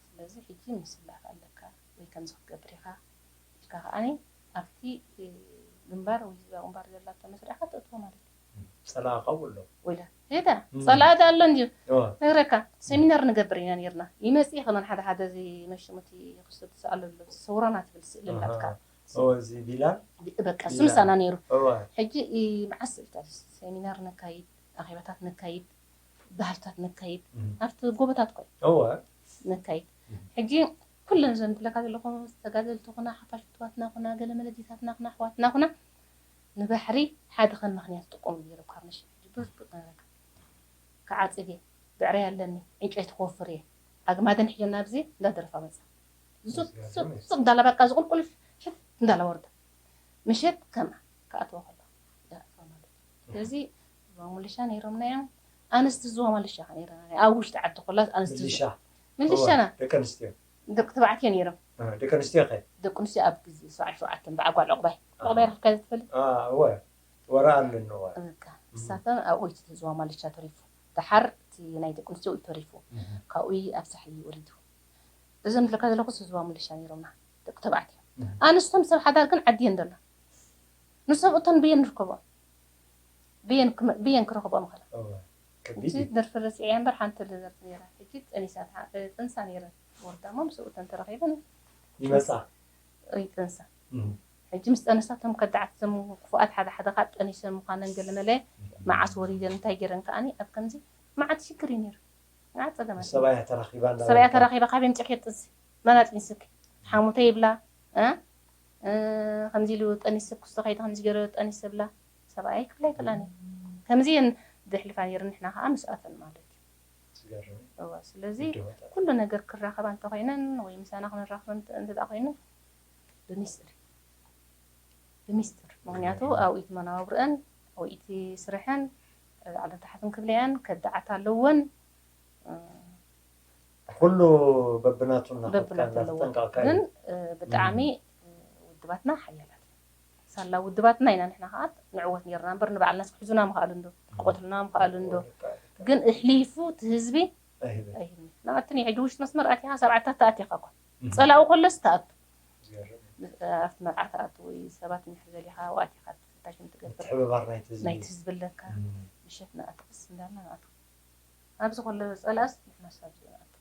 ስለዚ ሕጂ ምስላፍ ኣለካ ወይ ከምዚ ክትገብር ኢኻ ኢልካ ከኣኒ ኣብቲ እ፣ ግንባር ወይ ህዝባዊ ግንባር ዘላቶ መስርዕካ ተእትዎ ማለት እዩ። ጸላእኻ ኣሎ። ወይላ ሄዳ እም። ጸላእታ ኣሎ እንድዩ እዋ። ነግረካ ሰሚናር ንገብር ኢና ነርና ይመጽእ ከመን ሓደ ሓደ እዚ መሽሙቲ ክስብ ትስኣሉ ኣሎ ሰውራና ትብል ስእሊ ኣሃ። ኣላትካ ኦ፣ እዚ ቢላል? በቃ ቢላል። ስምሳና ነይሩ እዋ። ሕጂ እ፣ መዓስ ስእልታት ሰሚናር ነካይድ ኣኼባታት ነካይድ ባህልታት ነካይድ እም። ኣብቲ ጎቦታት ኮይ እዋ። ነካይድ እም። ሕጂ ኩለን ዘን ትብለካ ዘለኹ ተጋደልቲ ኩና ሓፋሽ ፍትዋትና ኩና ገለ መለዲታትና ኩና ኣሕዋትና ኩና ንባሕሪ ሓደ ከም ምኽንያት ዝጥቀሙ ነይሮም ካብ ነሽ ሕጂ ብዙሕ ዝብለካ ክዓጽድ እየ ብዕረይ ኣለኒ ዕንጨይቲ ክወፍር እየ ኣግማደን ሒጀ ናብዚ እንዳደረፋ መጻ ሱቅ እንዳላ በቃ ዝቁልቁል ሽት እንዳላ ወርዳ ምሸት ከምኣ ክኣትዋ ከሎ ይደረፋ ማለት እዩ ስለዚ እዞም ሚሊሻ ነይሮምና እዮም ኣንስቲ ዝዋ ሚሊሻ ከ ነይረና ኣብ ውሽጢ ዓዲ ኮላ ኣንስቲ ምልሻ። ሚሊሻና ደቂ ኣንስትዮ። ደቂ ተባዕትዮ ነይሮም እ፣ ደቂ ኣንስትዮ ከ? ደቂ ኣንስትዮ ኣብ ግዜ ሰብዓ ሸውዓተን በዓል ጓል ዕቑባይ ዕቑባይ ረኪብካ ዝትፈልጥ አ፣ እወ። ወረ ኣለኒ እወ። በቃ ንሳተን ኣብኡ እቲ ህዝባዊ ሚሊሻ ተሪፉ ደሓር እቲ ናይ ደቂ ኣንስትዮ እዩ ተሪፉ እህ። ካብኡ ኣብ ሳሕሊ ወሪዱ እዞም ዝለካ ዘለኹ ህዝባዊ ሚሊሻ ነይሮምና ደቂ ተባዕትዮ እህ። ኣንስቶም ሰብ ሓዳር ግን ዓዲ እየን ዘሎ ንሰብኡተን ብየን ንርከቦም ብየን ክመ- ብየን ክረኽቦም ከላ እወ። ከቢድ እዚ እዩ። ደርፊ ረሲዐ እምበር ሓንቲ ደርፊ ነይራ ሕጂ ጠኒሳ ትሓ- ጥንሳ ነይረን ወርዳሞ ምስ ሰብኡተን ተረኺበን ይመጻ። ይጥንሳ እህ። ሕጂ ምስ ጠነሳ እቶም ከዳዓት እቶም ክፉኣት ሓደ ሓደ ካብ ጠኒሰን ምዃነን ገለ መለ መዓስ ወሪደን እንታይ ገይረን ከኣኒ ኣብ ከምዚ መዓት ሽግር እዩ ነይሩ መዓት ፀገማት ምስ ሰብኣያ ተራኺባ እንዳበልካ። ሰብኣያ ተራኺባ ካብ የምፅእ ከየጥንሲ መን ኣጥንስኪ ሓሙተ ይብላ እ? እ፣ ከምዚ ኢሉ ጠኒስ ኩስቶ ከይዲ ከምዚ ገይረ ጠኒስ ብላ ሰብኣይ ክብላ ይክእላኒ ከምዚ እየን ዘሕልፋ ነይሩ ንሕና ከዓ ምስኣተን ማለት እዩ ዝገርም እዩ። እወ፣ ስለዚ ግዲ ወጣ። ኩሉ ነገር ክራኸባ እንተኮይነን ወይ ምሳና ክንራኸብ እንተ- እንተ ኮይነን ብሚስጥር እዩ። ብሚስጥር ምክንያቱ ኣብኡ እቲ መናባብርአን ኣብኡ እቲ ስርሐን ላዕልን ታሕትን ክብለያን ከዳዓት ኣለወን እ፣ ኩሉ በብናቱ እናኸድካ በብናቱ ኣለዎ እናተጠንቀቕካ ግን እዩ። እ፣ ብጣዕሚ እ፣ ውድባትና ሓያላት እዮም። ሳላ ውድባትና ኢና ንሕና ከዓ ንዕወት ነርና እምበር ንባዕልና ክሕዙና ምኽኣሉ እንዶ ክቆትሉና ምኽኣሉ እንዶ ግን እሕሊፉ እቲ ህዝቢ ኣይህብን። ኣይህብን ንኣትን ሕጂ ውሽጢ መስመር ኣቲኻ ሰብዓታት ተኣቲኻ እኳ እህ። ፀላኡ ከሎስ ተኣቱ ዝገርም። ኣብቲ መርዓ ተኣቱ ወይ ሰባት ምሕር ዘሊኻ ዋቲኻ ፈታሽን ትገብር ምትሕብባር ናይቲ ህዝቢ ናይቲ ህዝቢ ኣለካ እም፣ ምሸት ንኣትክስ እንዳልና ንኣቱ ኣብዚ ከሎ ፀላእስ ንሕና ሳብ ዝንኣቱ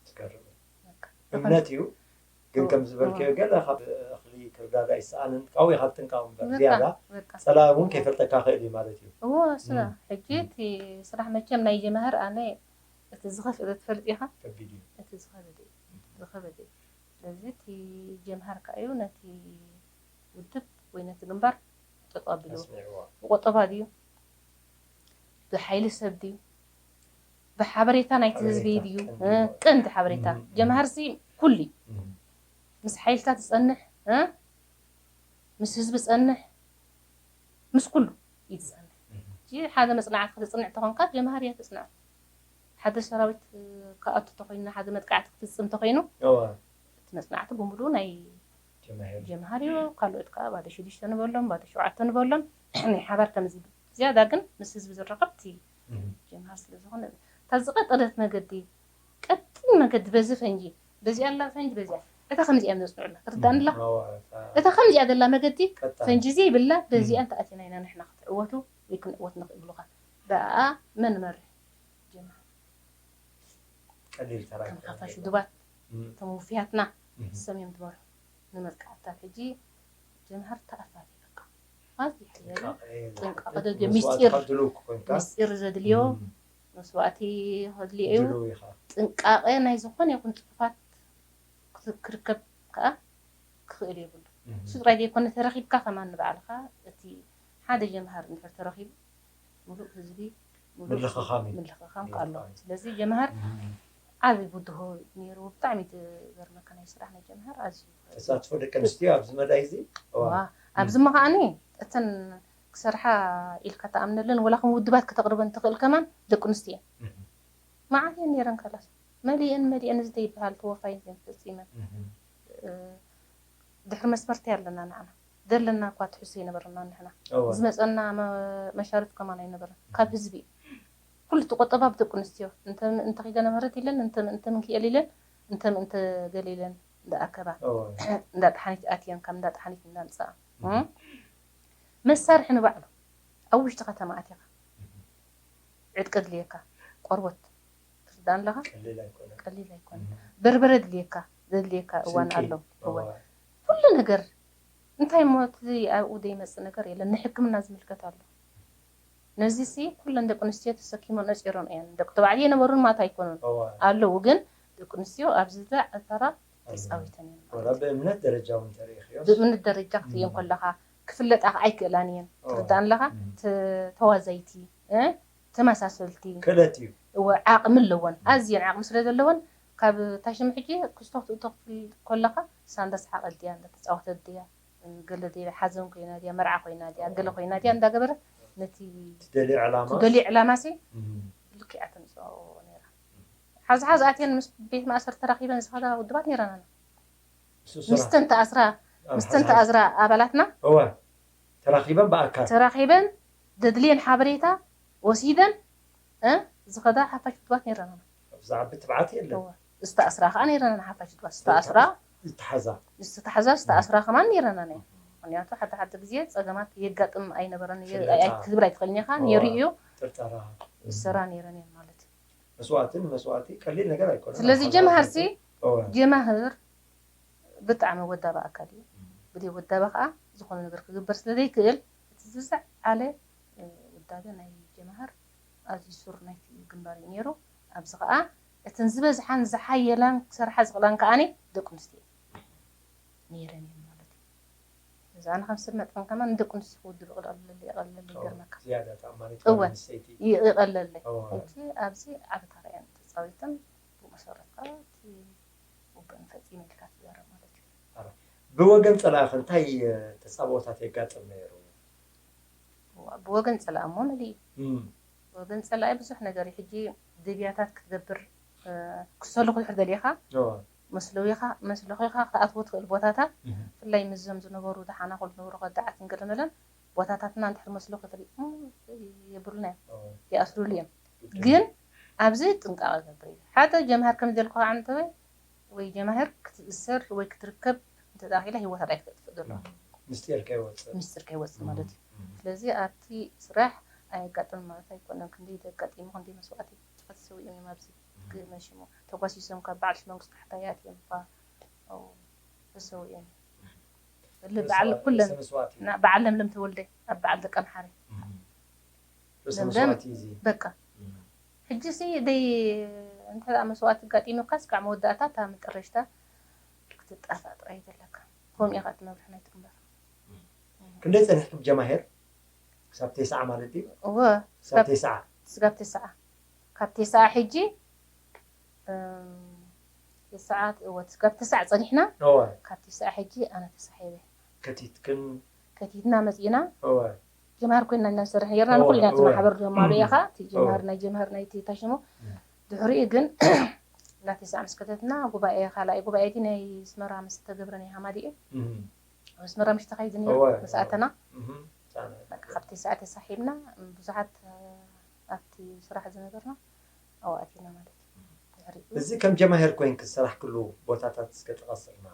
ዝገርም። በቃ። እምነት እዩ ግን ከም ዝበልክዮ ገለ ካብ እኽሊ ክርዳዳ ይሰኣንን ካብኡ ኢኻ ትጥንቀቕ እምበር በቃ፣ ዝያዳ በቃ። ፀላኢ እውን ከይፈልጠካ ክእል እዩ ማለት እዩ። እዎ ስራ እም። ሕጂ እቲ ስራሕ መቸም ናይ ጀማህር ኣነ እቲ ዝኸፍእ ትፈልጥ ኢኻ ከቢድ እዩ። እቲ ዝኸበደ እዩ ዝኸበደ እዩ ስለዚ እቲ ጀምሃር ከዓ እዩ ነቲ ውድብ ወይ ነቲ ግንባር ጠጠው ኣቢልዎ ኣስሚዕዎ። ብቆጠባ ድዩ ብሓይሊ ሰብ ድዩ ብሓበሬታ ናይቲ ህዝቢ ሓበሬታ ድዩ ቀንዲ እ፣ ቀንዲ ሓበሬታ እም፣ እም። ጀምሃርሲ ኩሉ እዩ እም፣ ምስ ሓይልታት ዝፀንሕ እ፣ ምስ ህዝቢ ዝፀንሕ ምስ ኩሉ እዩ ዝፀንሕ እም። እቲ ሓደ መፅናዕቲ ክትፅንዕ ተኾንካ ጀምሃር እያ ትፅንዕ ሓደ ሰራዊት እ፣ ክኣቱ ተኮይኑ ሓደ መጥቃዕቲ ክፍፅም ተኮይኑ እወ፣ እቲ መፅናዕቲ ብምሉኡ ናይ ጀማሂር። ጀምሃር እዩ ካልኦት ከዓ ባዶ ሽዱሽተ ንበሎም ባዶ ሸውዓተ ንበሎም ናይ ሓባር ከምዚ ዝያዳ ግን ምስ ህዝቢ ዝራኸብ እቲ እም፣ ጀምሃር ስለዝኾነ እታ ዝቀጠለት መገዲ ቀጢን መገዲ በዚ ፈንጂ በዚኣ ኣላ ፈንጂ በዚኣ እታ ከምዚኣ እዮም ዘፅንዑላ ትርዳእኒ ኣለኻ እወ፣ እታ እታ ከምዚኣ ዘላ መገዲ ቀጣን። ፈንጂ ዘይብላ በዚኣ እም። እንተኣቲና ኢና ንሕና ክትዕወቱ ወይ ክንዕወት ንኽእል ብሉኻ ብኣ መን መርሕ ጀምሃር ቀሊል ተራ ከም ኣይኮነን ሓፋሽ ነይሩ። ውድባት እም፣ እቶም ውፍያትና እም። ሰም እዮም ዝመርሑ ንመጥቃዕትታት ሕጂ ጀምሃር ተኣፋፊ በቃ ኣዝዩ ሓያል እዩ ጥንቃቐ ጥንቃቐ ዝሓትት ዘድልዮ መስዋእቲ ምስጢር ካብ ድልው ኮይንካ ምስጢር ዘድልዮ እም፣ መስዋእቲ ከድልዮ እዩ ድልው ኢኻ። ጥንቃቐ ናይ ዝኾነ ይኹን ፅሑፋት ክት- ክርከብ ከዓ ክኽእል የብሉ እም፣ እሱ ጥራይ ዘይኮነ ተረኺብካ ከማን ንባዕልኻ እቲ ሓደ ጀምሃር እንድሕር ተረኺቡ ሙሉእ ህዝቢ ምልኽኻም እዩ። ምልኽኻም ኣሎ። ስለዚ ጀምሃር ዓቢ ብድሆ ነይሩ። ብጣዕሚ ዝገርመካ ናይ ስራሕ ናይ ጀምሃር ኣዝዩ ተሳትፎ ደቂ ኣንስትዮ ኣብዚ መዳይ እዚ ኣብዚ መኻኒ እተን ክሰርሓ ኢልካ ተኣምነለን ወላ ከም ውድባት ከተቕርበን ትኽእል ከማን ደቂ ኣንስትዮ እየን። መዓት እየን ነይረን ካላስ መሊአን መሊአን እዚ ዘይበሃል ተወፋይነት እየን ፈፂመን። ድሕሪ መስመርቲ ኣለና ንዓና ዘለና እኳ ትሕሱ ኣይነበረና ንሕና ዝመፀና መሻርፍ ከማን ኣይነበረን ካብ ህዝቢ እዩ። ኩሉ እቲ ቆጠባ ብደቂ ኣንስትዮ እንተ ምእንቲ ኪዳነ ምህረት ኢለን እንተ ምእንቲ ምንክኤል ኢለን እንተ ምእንቲ ገለ ኢለን እንዳኣከባ እንዳጣሓኒት ኣትየን ካብ እንዳጣሓኒት እንዳምፅኣ መሳርሒ ንባዕሉ ኣብ ውሽጢ ከተማ ኣቲኻ ዕጥቂ ድልየካ ቆርቦት ትርዳእ ኣለኻ ቀሊል ኣይኮነ በርበረ ድልየካ ዘድልየካ እዋን ኣሎ እወ ኩሉ ነገር እንታይ እሞ እቲ ኣብኡ ዘይመፅእ ነገር የለን ንሕክምና ዝምልከት ኣሎ ነዚ ሲ ኩለን ደቂ ኣንስትዮ ተሰኪሞን ነፂሮን እየን ደቂ ተባዕትዮ የነበሩን ማለት ኣይኮኑን ኣለዉ ግን ደቂ ኣንስትዮ ኣብዚ ዕተራ ተፃዊተን እየን ወላ ብእምነት ደረጃ እውን ተሪእኽዮ ብእምነት ደረጃ ክትርእዮ ከለኻ ክፍለጣ ኣይክእላን እየን ትርዳእ ኣለኻ ተዋዛይቲ ተመሳሰልቲ ክእለት እዩ እወ ዓቕሚ ኣለወን ኣዝየን ዓቕሚ ስለ ዘለወን ካብ ታሽም ሕጂ ክስቶ ክትእቶ ክትብል ከለኻ እሳ እንዳሰሓቐት ድያ እንዳተፃወተት ድያ ገለ ድያ ሓዘን ኮይና ድያ መርዓ ኮይና ድያ ገለ ኮይና ድያ እንዳገበረት ነቲ ትደልዮ ዕላማ ትደልዮ ዕላማ ሲ ልክዕ ተምፅኦ ነይራ ሓዚ ሓዚ ኣትየን ምስ ቤት ማእሰር ተራኺበን ዝኸዳ ውድባት ነይረናና ምስተን ተኣስራ ምስተን ተኣስራ ኣባላትና እወ ተራኺበን ብኣካል ተራኺበን ዘድልየን ሓበሬታ ወሲደን ዝኸዳ ሓፋሽ ውድባት ነይረናና ዝዓቢ ትብዓት የለን ዝተኣስራ ከዓ ነይረና ሓፋሽ ውድባት ዝተኣስራ ዝተሓዛ ዝተታሕዛ ዝተኣስራ ከማን ነይረና ናይ ምክንያቱ ሓደ ሓደ ግዜ ፀገማት የጋጥም ኣይነበረን ክብል ኣይትኽእልን ኢኻ ነይሩ እዩ ጥርጠራ ዝሰራ ነይረን እየን ማለት እዩ መስዋእትን መስዋእቲ ቀሊል ነገር ኣይኮነ ስለዚ ጀምሃር ሲ ጀማህር ብጣዕሚ ወዳቢ ኣካል እዩ ብደይ ወዳቢ ከዓ ዝኾነ ነገር ክግበር ስለ ዘይክእል እቲ ዝለዓለ ውዳቤ ናይ ጀማህር ኣዝዩ ሱር ናይቲ ግንባር እዩ ነይሩ ኣብዚ ከዓ እተን ዝበዝሓን ዝሓየላን ክሰርሓ ዝኽእላን ከዓኒ ደቂ ኣንስትዮ ነይረን እየን ማለት እዩ እዚ ኣነ ከም ሰብ መጠን ከማን ንደቂ ኣንስትዮ ክውድብ ይቐለለይ ይቐለለይ ይገርመካ ዝያዳ ተኣማኒት እወ ጓል ኣንስተይቲ ይቐለለይ እወ ሕጂ ኣብዚ ዓቢ ተራ እየን ተፃዊተን ብኡ መሰረት ከዓ እቲ ውግእን ፈፂመ ኢልካ ትዛረብ ማለት እዩ ብወገን ፀላእኺ እንታይ ተፃብኦታት የጋጥም ነይሩ ብወገን ፀላእ እሞ መሊእ እዩ ብወገን ፀላኢ ብዙሕ ነገር እዩ ሕጂ ድብያታት ክትገብር ክሰልኹ ድሕር ደሊኻ መስለኺኻ ክትኣትዎ ትኽእል ቦታታት ብፍላይ ምስዞም ዝነበሩ ዝሓናኹ ዝነበሩ ከዳዓት እንገለመለን ቦታታትና እንድሕር መስሎ ክፍል የብሉና እዮም ይኣስሩሉ እዮም ግን ኣብዚ ጥንቃቐ ገብር እዩ ሓደ ጀምሃር ከም ዘልኩ ከዓ እንተወይ ወይ ጀማህር ክትእሰር ወይ ክትርከብ እንተተኣኺላ ህይወታ ዳይ ክትጥፍእ ዘሎ ምስጢር ከይወፅእ ምስጢር ከይወፅእ ማለት እዩ ስለዚ ኣብቲ ስራሕ ኣየጋጥም ማለት ኣይኮነን ክንደይ ተጋጢሙ ክንደይ መስዋእቲ ብዙሓት ተሰዊኦም እዮም ኣብዚ ክመሽሙ ተጓሲሶም ካብ በዓል ሽመንግስቲ ታሕታይ ኣትዮም እኳ ተሰዊኦም በዓል ኩለን በዓል ለምለም ተወልደ ኣብ በዓል ደቀምሓረ በቃ ሕጂ ሲ ደይ እንተ መስዋእቲ ኣጋጢሙካ ስካዕ መወዳእታ እታ መጠረሽታ ክትጣፋእ ጥራይ ዘለካ ከምኡ ኢኻ ትመብርሕ ናይ ትግበር ክንደይ ፀኒሕኩም ጀማሄር ክሳብ ቴስዓ ማለት ድዩ እወ ክሳብ ቴስዓ ስጋብ ቴስዓ ካብ ቴስዓ ሕጂ ቴስዓ እወ ስጋብ ቴስዓ ፀኒሕና እወ ካብ ቴስዓ ሕጂ ኣነ ተሳሒበ ከቲትክን ከቲትና መፂና እወ ጀምሃር ኮይና ኢና ንሰርሕ ነርና ንኩሉ ኢና እቲ ማሕበር ጀማሉ ኢኻ እቲ ጀምሃር ናይ ጀምሃር ናይ ቴታ ሽሙ ድሕሪኡ ግን ናተይ ሳዕ ምስ ከተትና ጉባኤ ካልኣይ ጉባኤ እቲ ናይ ኣስመራ ምስ ተገብረ ናይ ሃማዲኤ ኣብ ኣስመራ ምሽ ተኻይዱ ነይሩ ምስ ኣተና በቃ ካብቲ ሰዓት ተሳሒብና ብዙሓት ኣብቲ ስራሕ ዝነበርና ኣብኡ ኣቲና ማለት እዩ ድሕሪኡ እዚ ከም ጀማሄር ኮይንኪ ዝሰራሕክሉ ቦታታት እስከ ጥቐስልና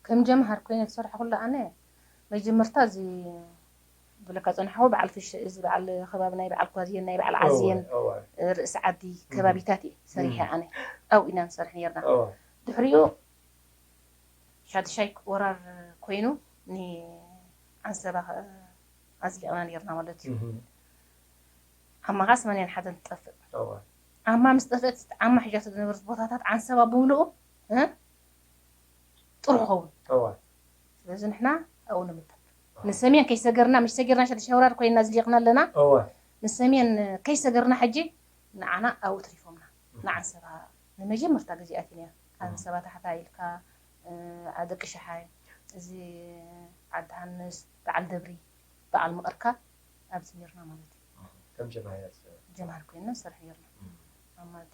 ከም ጀምሃር ኮይነ ዝሰራሕኩሉ ኣነ መጀመርታ እዚ ብለካ ፀናሕዎ በዓል ፍሽ እዚ በዓል ከባቢ ናይ በዓል ኳዝየን ናይ በዓል ዓዝየን ርእሲ ዓዲ ከባቢታት እየ ሰሪሐ ኣነ ኣብኡ ኢና ንሰርሕ ነርና ድሕሪኡ ሻድሻይ ወራር ኮይኑ ንዓንሰባ ኣዝሊቕና ነርና ማለት እዩ ዓማ ከዓ ሰማንያን ሓደን ትጠፍእ ዓማ ምስ ጠፍእት ዓማ ሒጃቶ ዝነበረት ቦታታት ዓንሰባ ብምልኡ ጥሩ ክኸውን ስለዚ ንሕና ኣብኡ ንምደብ ንሰሜን ከይሰገርና ምሽ ሰጊርና ሻድሻይ ወራር ኮይና ኣዝሊቕና ኣለና ንሰሜን ከይሰገርና ሕጂ ንዓና ኣብኡ ትሪፎምና። ንዓንሰባ ንመጀመርታ ግዜ ኣቲና። ኣንሰባ ታሕታ ኢልካ፣ እ፣ ደቂ ሸሓይ፣ እዚ ዓዲ ሃንስ፣ በዓል ደብሪ፣ በዓል መቐርካ ኣብዚ ነርና ማለት እዩ። ከም ጀማሂር ጀማሂር ኮይና ንሰርሕ ነርና። ኣብ ማዲ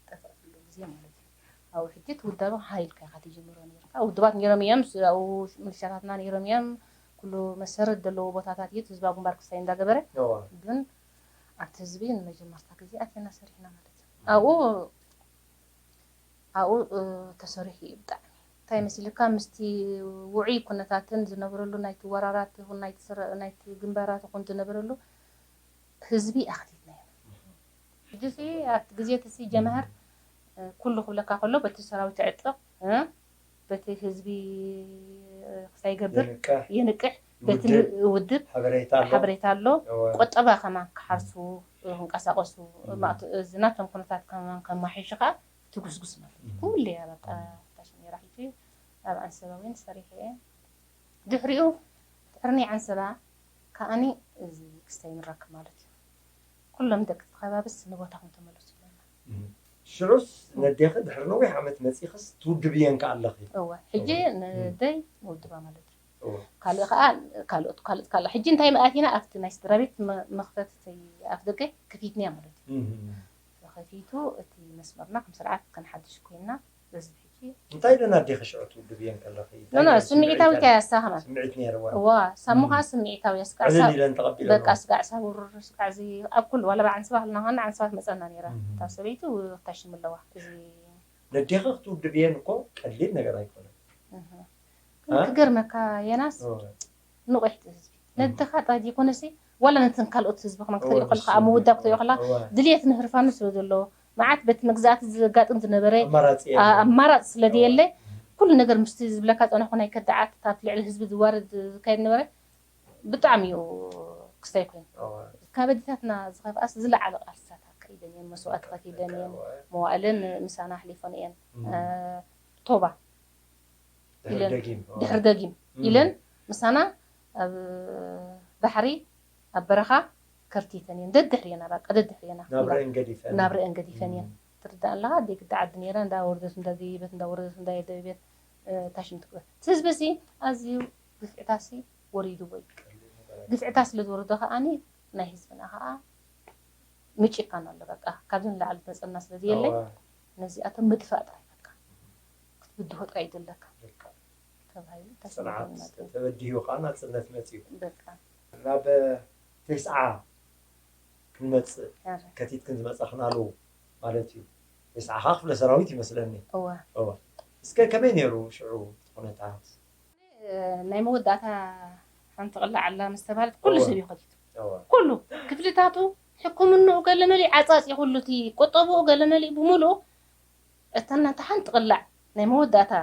ጠፍኣትሉ ግዜ ማለት እዩ። ኣብኡ ሕጂ እቲ ውዳበ ሃይ ኢልካ ኢኻ ትጅምሮ ነርካ። ውድባት ነይሮም እዮም፣ ስ-፣ ኣብኡ ምልሻታትና ነይሮም እዮም። ኩሉ መሰረት ዘለዎ ቦታታት እዩ፣ እቲ ህዝባዊ ግንባር ክስታይ እንዳገበረ። እዋ። ግን ኣብቲ ህዝቢ ንመጀመርታ ግዜ ኣቲና ሰሪሕና ማለት እዩ። ኣብኡ፣ ኣብኡ፣ እ፣ ተሰሪሑ እዩ ብጣዕሚ። እንታይ መሲልካ፣ ምስቲ ውዑይ ኩነታትን ዝነበረሉ ናይቲ ወራራት ይኹን ናይቲ ስረ-፣ ናይቲ ግንባራት ይኹን ዝነበረሉ ህዝቢ ኣኽቲትና ኢና። ሕጂ ሲ ኣብቲ ግዜ እቲ ሲ ጀማህር፣ እ፣ ኩሉ ክብለካ ከሎ በቲ ሰራዊት ይዕጠቕ፣ እ፣ በቲ ህዝቢ፣ እ፣ ክሳይ ይገብር፣ የንቅሕ። የንቅሕ፣ በቲ ውድብ፣ ን-፣ ውድብ ሓበሬታ ኣሎ። ሓበሬታ ኣሎ። እወ። ቆጠባ ከማን ክሓርሱ፣ እ፣ ክንቀሳቐሱ፣ እም። ማእት-፣ እዚ ናቶም ኩነታት ከማን ከማሒሹ ከኣ ትጉስጉስ ማለት እዩ። እም። ኩሉ እያ በቃ እም። ታሽ ነይራ። ሕጂ ኣብ ኣንሰባ እውን ሰሪሐ እየ። ድሕሪኡ ድሕሪ ናይ ዓንሰባ ከኣኒ እዚ ክስታይ ንረክብ ማለት እዩ። ኩሎም ደቂ እቲ ከባብስ ንቦታኹም ተመለሱ ኢሎምና። እም። ሽዑስ ነዴኺ ድሕሪ ነዊሕ ዓመት መጺኽስ ትውድብየን ከኣ ኣለኺ። እወ፣ ሕጂ እወ። እም። ነደይ ንውድባ ማለት እዩ። እወ። ካልእ ከኣ፣ ካልኦት፣ ካልኦት፣ ካልእ። ሕጂ እንታይ መኣቲና ኣብቲ ናይ ስድራ ቤት መ-፣ መኽፈቲ ኣፍ ደገ ከፊትናያ ማለት እዩ። እም። ተኸፊቱ እቲ መስመርና ከም ስርዓት ከነሓድሽ ኮይንና፣ በዚ ሕጂ እንታይ ደን ኣዴኺ ሽዑ ትውድብየን ከለኺ? ኖ፣ ኖ፣ እንታይ ስምዒታዊ ስምዒት እንታይ ኣሳኸና? ስምዒት ነይርዋ? እዋ፣ ሳሙ እም። ከኣ ስምዒታዊ እያ። ስጋዕ ዕልል ሳ-፣ ኢለን ተቐቢለንኦ? በቃ ስጋዕ ሳቡር፣ ስጋዕ እዚ ኣብ ኩሉ፣ ዋላ ብዓንስባ ክልና ኸና ዓንስባ ትመጸና ነይራ። እም። እታ ሰበይቱ ክታሽም ኣለዋ። እዚ ነዴኺ ክትውድብየን እኮ ቀሊል ነገር ኣይኮነን። እህ። እ? ግን ክገርመካ የናስ፣ እወ። ንቑሕቲ ህዝቢ። እም። ነደኻ ጥራይ ዘይኮነሲ፣ ዋላ ነተን ካልኦት ህዝቢ ከማን ክትሪኦ እወ፣ ከለኻ፣ ንሱ ኣብ ምውዳብ ክትሪኦ ከለኻ፣ እወ። ድልየት ንህርፋኑ ስለ ዘሎ፣ መዓት በቲ መግዛእቲ ዘጋጥም ዝነበረ ኣማራጺ ኣ-፣ የለን። ኣማራጺ ስለ እወ። ዘየለ፣ ኩሉ ነገር ምስቲ ዝብለካ ጸናኹ ናይ ከዳዓት፣ ኣብ ልዕሊ ህዝቢ ዝዋረድ ዝካየድ ነበረ፣ ብጣዕሚ እዩ ክስታይ ኮይኑ። እወ። ካብ ኣዴታትና ዝኸፍኣስ ዝለዓለ ቃልስታት ኣካይደን እየን፣ መስዋእቲ ከፊለን እየን፣ እወ። መዋእለን ምሳና ኣሕሊፈን እየን። እም። እ፣ ቶባ ድሕሪ ኢለን፣ ደጊም፣ ድሕሪ ደጊም እም። ኢለን ምሳና ኣብ ባሕሪ፣ ኣብ በረኻ ከርቲተን እየን። ደድሕሪና፣ በቃ፣ ደድሕሪና። ናብረአን ገዲፈን። ናብረአን ገዲፈን እየን። እም። ትርዳእ ኣለኻ? ኣደይ ግዳ ዓዲ ነይራ፣ እንዳ ወረደት፣ እንዳ ደየበት፣ እንዳ ወረደት፣ እንዳ ደየበት፣ እ፣ ታሽም ትግበር። እቲ ህዝቢ ሲ ኣዝዩ ግፍዕታሲ ወሪድዎ እዩ። ቀሊል ነገር ግፍዕታ ስለ ዝወረዶ ከኣኒ፣ ናይ ህዝብና ከኣ ምጭካን ኣሎ። በቃ፣ ካብዚ ንላዕሊ መጸና ስለ ዘየለ፣ እዋ። ነዚኣቶም ምጥፋእ ጥራይ በቃ። ክትብድሆ ጥራይ እዩ ዘለካ። በቃ። ተባሂሉ ጽንዓት ተሰሚዑ ማለት እዩ። ተበዲሁ ከኣ ናጽነት መጺኡ። በቃ። ናብ ተስዓ ክንመጽእ ኣረ። ከቲትክን ዝመጻኽናሉ ማለት እዩ። ተስዓ ከኣ ክፍለ ሰራዊት ይመስለኒ። እዋ። እዋ። እስከ ከመይ ነይሩ ሽዑ እቲ ኩነታት? ናይ መወዳእታ ሓንቲ ቅላዕ ኣላ ምስ ተባህለት፣ ኩሉ እወ። ሰብ እዩ ከቲቱ። እወ። ኩሉ፣ ክፍልታቱ፣ ሕክምንኡ፣ ገለ መሊኡ፣ ዓጻጺ፣ ኩሉ እቲ ቁጠብኡ፣ ገለ መሊኡ ብምሉኡ፣ እታ እናታ ሓንቲ ቅላዕ ናይ መወዳእታ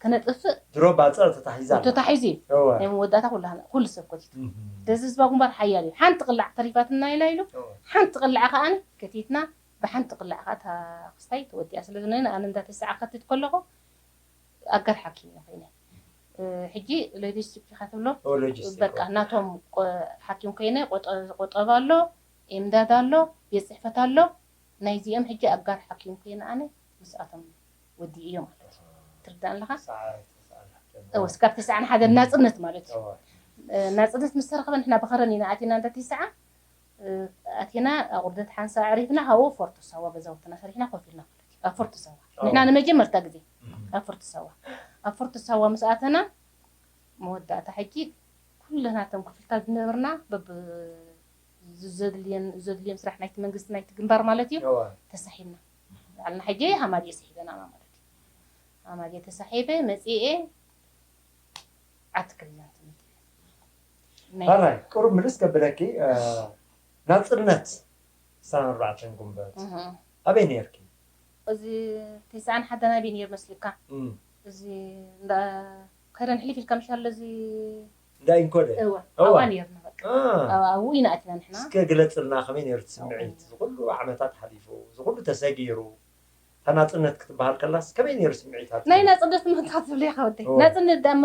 ከነጥፍእ ድሮ ባጽዕ ተታሒዛ ኣላ። ተታሒዙ እዩ። እወ። ናይ መወዳእታ ኩላህና፣ ኩሉ ሰብ ከቲቱ። እህ። ደዚ ህዝባዊ ግንባር ሓያል እዩ። ሓንቲ ቅላዕ ተሪፋትና ኢላ ኢሉ፣ እወ። ሓንቲ ቅላዕ ከኣ ከቲትና፣ ብሓንቲ ቅላዕ ከኣ እታ ክስታይ ተወዲኣ። ስለ ዝነበረ ኣነ እንዳ ተስዓ ከትት ከለኹ፣ ኣጋር ሓኪም እየ ኮይነ። እ፣ ሕጂ ሎጂስቲክ ኢኻ ትብሎ? ኦ፣ ሎጂስቲክ፣ በቃ፣ ኦ። ናቶም ቆ-፣ ሓኪም ኮይነ፣ ቆጠ-፣ ቆጠባ ኣሎ፣ ኤምዳድ ኣሎ፣ ቤት ጽሕፈት ኣሎ። ናይዚኦም ሕጂ ኣጋር ሓኪም ኮይነ ኣነ ምስኣቶም ወዲእዮ ማለት እዩ። ትርዳእ ኣለኻ? ሰዓት፣ ሰዓት፣ እወ፣ ስካብ ተስዓን ሓደን ናጽነት ማለት እዩ። እወ። እ፣ ናጽነት ምስ ተረኽበ ንሕና ብኸረን ኢና ኣቲና እንተ ተስዓ፣ እ፣ ኣቲና ኣቑርደት ሓንሳ ኣዕሪፍና፣ ካብኡ ፎርቶ ሳዋ ገዛውትና ሰሪሕና ኮፍ ኢልና ማለት እዩ። ኣብ ፎርቶ ሳዋ። ኣዎ። ንሕና ንመጀመርታ ግዜ እም። ኣብ ፎርቶ ሳዋ። ኣብ ፎርቶ ሳዋ ምስ ኣተና፣ መወዳእታ ሕጂ ኩልና እቶም ክፍልታት ዝነበርና በብ-፣ ዘድልየን-፣ ዘድልዮም ስራሕ ናይቲ መንግስቲ፣ ናይቲ ግንባር ማለት እዩ፣ እዋ። ተሳሒብና። ባዕልና ሕጂ ሃማድየ ሰሒበና ማለት እዩ። ሃማድየ ተሳሒበ መጺኤ፣ ዓዲ ክልላት መዲበ። ናይ ራይ፣ ቁሩብ ምልስ ከብለኪ፣ እ፣ ናጽነት ዕስራን ኣርባዕተን ጉንበት እህ። ኣበይ ነይርኪ? እዚ ተስዓን ሓደን ኣበይ ነይሩ መስልካ? እም። እዚ እንዳ ከረን ሕሊፍ ኢልካ ምሽ ኣሎ እዚ እንዳ ኢንኮደ? እዋ፣ እዋ። ኣብኣ ነይርና በቃ። አ። ኣብ-፣ ኣብኡ ኢና ኣቲና ንሕና። እስከ ግለጽልና፣ ከመይ ነይሩ እቲ ስምዒት? ኣብኡ። እዚ ኩሉ ዓመታት ሓሊፉ፣ እዚ ኩሉ ተሰጊሩ፣ እታ ናጽነት ክትበሃል ከላስ ከመይ ነይሩ ስምዒታትኪ? ናይ ናጽነት ምኽንታት ትብለይ ከወደይ። እወ። ናጽነት ደኣ እሞ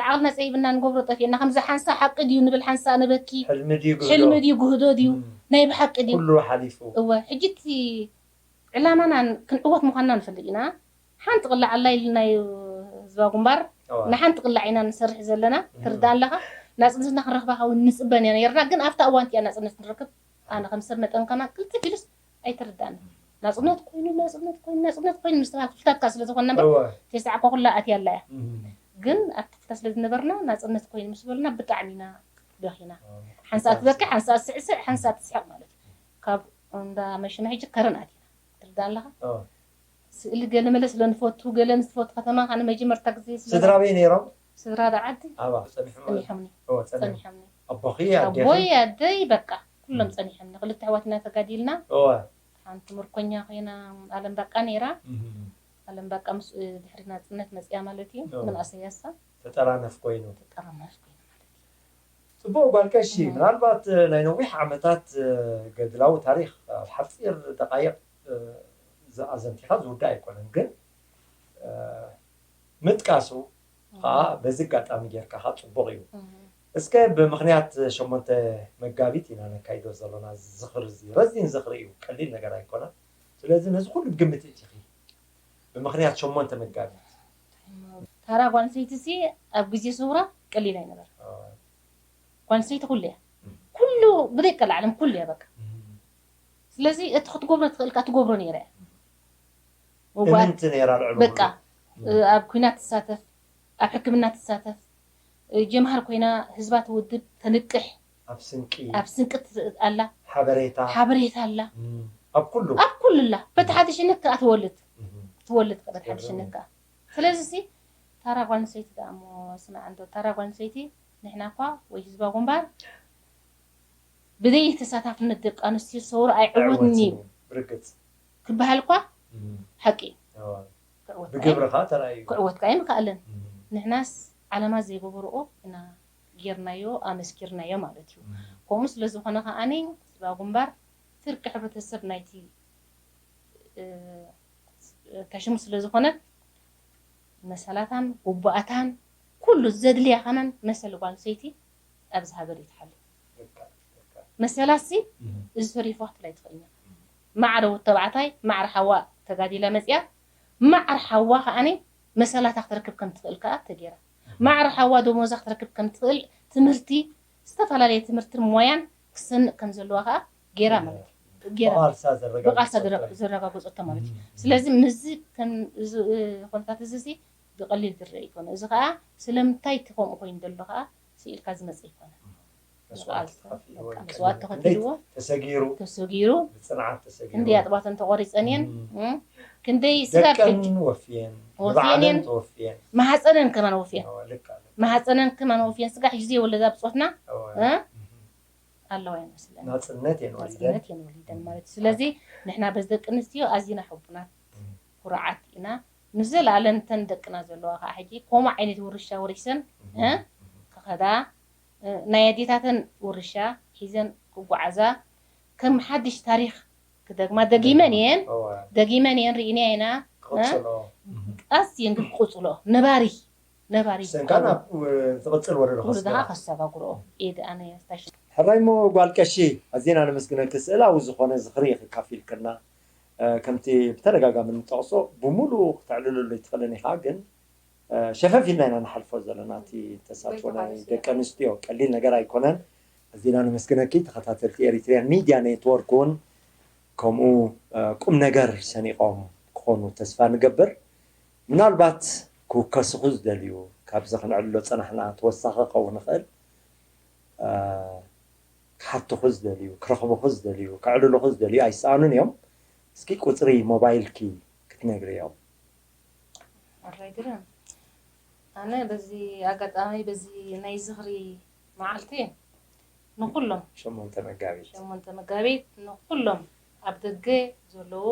ዓቕልና ጸይብና ንገብሮ ጠፊእና። ከምዚ ሓንሳ ሓቂ ድዩ ንብል፣ ሓንሳ ንበኪ። ሕልሚ ድዩ ግህዶ? ሕልሚ ድዩ ግህዶ ድዩ? እም፣ ናይ ብሓቂ ድዩ? ኩሉ ሓሊፉ። እወ፣ ሕጂ እቲ ዕላማና ክንዕወት ምዃንና ንፈልጥ ኢና። ሓንቲ ቅላዕ ኣላ ኢልናዩ ህዝባዊ ግንባር። እዋ። ንሓንቲ ቅላዕ ኢና ንሰርሕ ዘለና። እም። ትርዳእ ኣለኻ? ናጽነትና ክንረኽባ ከውን ንጽበን ኢና ነርና፣ ግን ኣብታ እዋን እቲኣ ናጽነት ንረክብ። ኣነ ከም ሰብ መጠን ከማ ቅልጥፍ ኢሉስ ኣይተረዳእን። ናጽነት ኮይኑ፣ ናጽነት ኮይኑ፣ ናጽነት ኮይኑ ምስ ተባሃልኩ ፍልታትካ ስለ ዝኾንና እምበር እወ። ተስዓ እኮ ኩላ ኣትያ ኣላ እያ። እም። ግን ኣብቲ ክልተ ስለ ዝነበርና ናጽነት ኮይኑ ምስ በሉና ብጣዕሚ ኢና በኺና። ሓንሳእ ትበኪ፣ ሓንሳእ ትስዕስዕ፣ ሓንሳእ ትስሕቕ ማለት እዩ። ካብ እንዳ መሸና ሕጂ ከረን ኣቲና። ትርዳእ ኣለኻ? እወ። ስእሊ ገለ መለ ስለ ንፈቱ፣ ገለ ምስ ትፈቱ ከተማ ካነ መጀመርታ ግዜ ስለ ስድራ በይ ነይሮም? ስድራ ዶ ዓዲ ኣባ ጸኒሖም? ጸኒሖምኒ። እወ፣ ጸኒሖም። ጸኒሖምኒ። ኣቦኺ ኣዴኺ? ኣቦይ ኣደይ በቃ ኩሎም እም። ጸኒሖምኒ። ክልተ ኣሕዋትና ተጋዲልና። እወ። ሓንቲ ምርኮኛ ኮይና ኣለም በቃ ነይራ። እም። ኣለም በቃ ምስ ድሕሪ ናጽነት መጽያ ማለት እዩ። እወ። ምንኣሰይ እያ እሳ። ተጠራነፍ ኮይኑ። ተጠራነፍ ኮይኑ ማለት እዩ። ጽቡቕ ጓል ቀሺ፣ እም። ምናልባት ናይ ነዊሕ ዓመታት ገድላዊ ታሪኽ ኣብ ሓጺር ደቃይቕ ኣዘንቲኻ ዝውዳእ ኣይኮነን፣ ግን ምጥቃሱ ከዓ በዚ ኣጋጣሚ ጌርካ ከዓ ጽቡቕ እዩ። እም። እስከ ብምኽንያት ሸሞንተ መጋቢት ኢና ነካይዶ ዘለና ዝኽሪ፣ እዚ ረዚን ዝኽሪ እዩ፣ ቀሊል ነገር ኣይኮነን። ስለዚ ነዚ ኩሉ ግምት እቲኺ ብምኽንያት ሸሞንተ መጋቢት። ታራ ጓል ኣንስተይቲ ሲ ኣብ ግዜ ሰውራ ቀሊል ኣይነበረ። ኣዎ። ጓል ኣንስተይቲ ኩሉ እያ። እም። ኩሉ ብደይ ቀላዓለም ኩሉ እያ በቃ። እም። ስለዚ እቲ ክትገብሮ ትኽእልካ ትገብሮ ነይረ እያ። መዋዕል እምንቲ ነይራ ልዕሊ በቃ ኩሉ። ኣብ ኩናት ትሳተፍ፣ ኣብ ሕክምና ትሳተፍ፣ ጀምሃር ኮይና ህዝባ ትውድብ፣ ተንቅሕ፣ ኣብ ስንቂ ኣብ ስንቂ ትስእት ኣላ፣ ሓበሬታ ሓበሬታ ኣላ፣ እም፣ ኣብ ኩሉ ኣብ ኩሉ ኣላ። በቲ ሓደ ሽነክ ከኣ ትወልድ እም፣ ትወልድ ከኣ በቲ ሓደ ገርም ሽነክ እዩ። ከኣ። ስለዚ ሲ ታራ ጓል ኣንስተይቲ ደኣ እሞ ስማዕ እንዶ፣ ታራ ጓል ኣንስተይቲ ንሕና እኳ ወይ ህዝባዊ ግንባር ብዘይ ተሳታፍነት ደቂ ኣንስትዮ ሰውራ ኣይዕወትን እዩ ብርግጽ ክበሃል እኳ እም፣ ሓቂ እዩ። እዋ። ክዕወት ብግብሪ ከዓ ተራእዩ ክዕወት ከዓ ይምክኣለን። እም፣ ንሕናስ ዓላማ ዘይገበርኦ ኢና ጌርናዮ ኣመስኪርናዮ ማለት እዩ። እም፣ ከምኡ ስለ ዝኾነ ከዓኒ ህዝባዊ ግንባር ፍርቂ ሕብረተሰብ ናይቲ እ፣ ተሽሙ ስለ ዝኾነ መሰላታን ጉባኣታን ኩሉ ዘድልያ ከመን መሰል ጓል ኣንስተይቲ ኣብዚ ሃገር እዩ ተሓልዩ። ልክዕ፣ ልክዕ። መሰላሲ እም፣ እዚ ተሪፉ ክትብል ኣይትኽእልን እያ። ማዕረ ወዲ ተባዕታይ ማዕረ ሓዋ ተጋዲላ መፅያ ማዕረ ሓዋ ከዓኒ መሰላታ ክትረክብ ከም ትኽእል ከዓ ተገይራ። ማዕረ ሓዋ ደሞዛ ክትረክብ ከም ትኽእል ትምህርቲ ዝተፈላለየ ትምህርትን ሞያን ክሰንቕ ከም ዘለዋ ከዓ ገይራ ማለት እዩ። ገይራ ብቓልሳ ብቓልሳ ዘረጋግጸቶ። ዘረጋገጸቶ ማለት እዩ። እም፣ ስለዚ ምስዚ ከም እዚ ኩነታት እዚ ሲ ብቐሊል ዝረአ ይኮነ። እዚ ከዓ ስለምንታይ እቲ ከምኡ ኮይኑ ዘሎ ከዓ ስኢልካ ዝመጽእ ይኮነ። መስዋእቲ ብቓልሳ ተኸፊልዎ በቃ እዩ። መስዋእቲ ክንደይ ተኸፊልዎ ተሰጊሩ ተሰጊሩ ብጽንዓት ተሰጊሩ ክንደይ ኣጥባተን ተቆሪጸን እየን እም። እም፣ ክንደይ ስጋብ ሕጂ ደቀን ወፍየን ወፍየን ንባዕለን እየን። ተወፍየን ማህፀነን ከማን ወፍየን እዋ፣ ልክ ኣለ። ማህፀነን ከማን ወፍየን ስጋብ ሕጂ ዘይወለዳ ብጾትና እዋ። እ? እም። ኣለዋ ይመስለኒ ናጽነት እየን ወሊደን ናጽነት እየን ወሊደን ማለት እዩ። ስለዚ ንሕና በዚ ደቂ ኣንስትዮ ኣዚና ሕቡናት እም። ኩርዓት ኢና። ንዘለኣለም እተን ደቅና ዘለዋ ከዓ ሕጂ ከምኡ ዓይነት ውርሻ ወሪሰን እ? ክኸዳ እ፣ ናይ ኣዴታተን ውርሻ ሒዘን ክጓዓዛ ከም ሓድሽ ታሪክ ክደግማ ደጊመን እየን እዋ። ደጊመን እየን ርኢና ኢና ክቕጽሎ ኣዝየን ግን ክቕጽሎ ነባሪ ነባሪ ሰንካ ናብ ዝቕጽል ወለዶ ወለዶኻ ከስግራ ከሰጋግርኦ ኢድ ኣነ ስታሽን ሕራይ ሞ ጓል ቀሺ ኣዚና ነመስግነኪ ስእላዊ ዝኾነ ዝኽሪ ከካፊልክና እ፣ ከምቲ ብተደጋጋሚ እንጠቕሶ ብሙሉኡ ክተዕልለሉ ኣይትኽእልን ኢኻ ግን እ፣ ሸፈፍ ኢልና ኢና ንሓልፎ ዘለና እቲ ተሳትፎ ናይ ደቂ ኣንስትዮ ቀሊል ነገር ኣይኮነን ኣዚና ነመስግነኪ ተኸታተልቲ ኤሪትሪያን ሚድያ ኔትወርክ እውን ከምኡ እ፣ ቁም ነገር ሰኒቖም ክኾኑ ተስፋ ንገብር ምናልባት ክውከስኹ ዝደልዩ ካብዚ ክንዕልሎ ፀናሕና ተወሳኺ ክኸውን ይኽእል እ፣ ክሓትኹ ዝደልዩ ክረኽብኹ ዝደልዩ ክዕልልኹ ዝደልዩ ኣይሰኣኑን እዮም እስኪ ቁፅሪ ሞባይልኪ ክትነግርዮም ኣራይ ግርም ኣነ በዚ ኣጋጣሚ በዚ ናይ ዝኽሪ መዓልቲ ንኩሎም ሸሞንተ መጋቢት ሸሞንተ መጋቢት ንኩሎም ኣብ ደገ ዘለዉ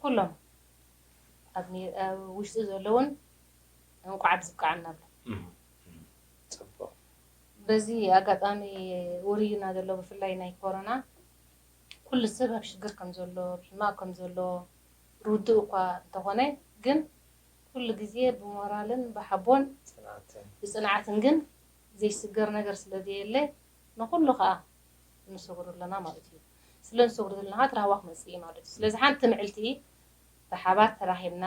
ኩሎም ኣብ ኒ- ኣብ ውሽጢ ዘለውን እንኳዕ ኣብዝብቃዓና ብሎ እም፣ እም፣ ፅቡቕ በዚ ኣጋጣሚ ውርይና ዘሎ ብፍላይ ናይ ኮሮና ኩሉ ሰብ ኣብ ሽግር ከም ዘሎ ኣብ ሕማቕ ከም ዘሎ ርዱእ እኳ እንተኾነ ግን ኩሉ ግዜ ብሞራልን ብሓቦን ብፅንዓትን ግን ዘይስገር ነገር ስለ ዘየለ ንኩሉ ከዓ ንሰግዶ ኣለና ማለት እዩ። ስለ ንሰግዶ ዘለና ከዓ እቲ ራህዋ ክመፅእ እዩ ማለት እዩ። ስለዚ ሓንቲ ምዕልቲ ብሓባር ተራኺብና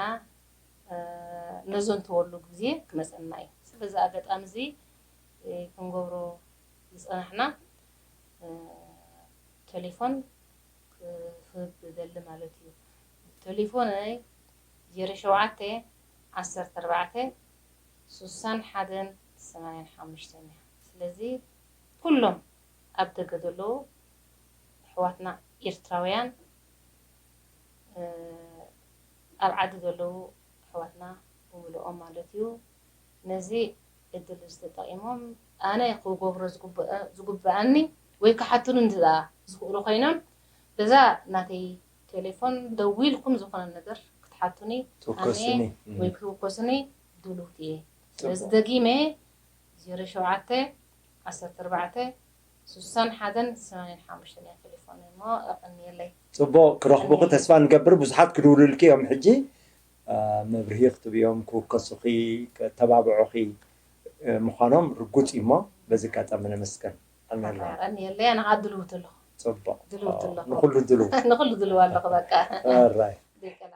ነዘንተወሉ ግዜ ክመፀና እዩ። ስለዚ ኣጋጣሚ እዚ ክንገብሮ ዝፀናሕና ቴሌፎን ክህብ ደሊ ማለት እዩ። ቴሌፎነይ ዜሮ ሸውዓተ ዓሰርተ ኣርባዕተ ስሳን ሓደን ሰማንያን ሓሙሽተን እያ። ስለዚ ኩሎም ኣብ ደገ ዘለዉ ኣሕዋትና ኤርትራውያን ኣብ ዓዲ ዘለዉ ኣሕዋትና ብምልኦም ማለት እዩ። ነዚ እድል እዚ ተጠቒሞም ኣነ ክገብሮ ዝግበኣኒ ወይ ክሓቱኒ እንድኣ ዝኽእሉ ኮይኖም በዛ ናተይ ቴሌፎን ደዊልኩም ዝኾነ ነገር ክትሓቱኒ ኣነ ትወከሱኒ ወይ ክውከሱኒ ድሉውቲ እየ። ስለዚ ደጊመ ዜሮ ሸውዓተ ዓሰርተ ኣርባዕተ ስሳን ሓደን ሰማንያን ሓሙሽተን እያ ቴሌፎን እሞ ኣቐንየለይ። ፅቡቅ ክረኽቡኺ ተስፋ ንገብር። ብዙሓት ክድውሉልኪ እዮም ሕጂ መብርሂ ክትብዮም ክውከሱኺ ከተባብዑኺ ምዃኖም ርጉፅ እዩ። እሞ በዚ ኣጋጣሚ ነመስገን። ኣሜላ ኣቐንየለይ ኣነ ከዓ ድልውቲ ኣለኹ። ፅቡቅ ድልውቲ ኣለኹ። ንኩሉ ድልው ንኩሉ ድልው ኣለኹ በቃ ራይ ዘይቀላ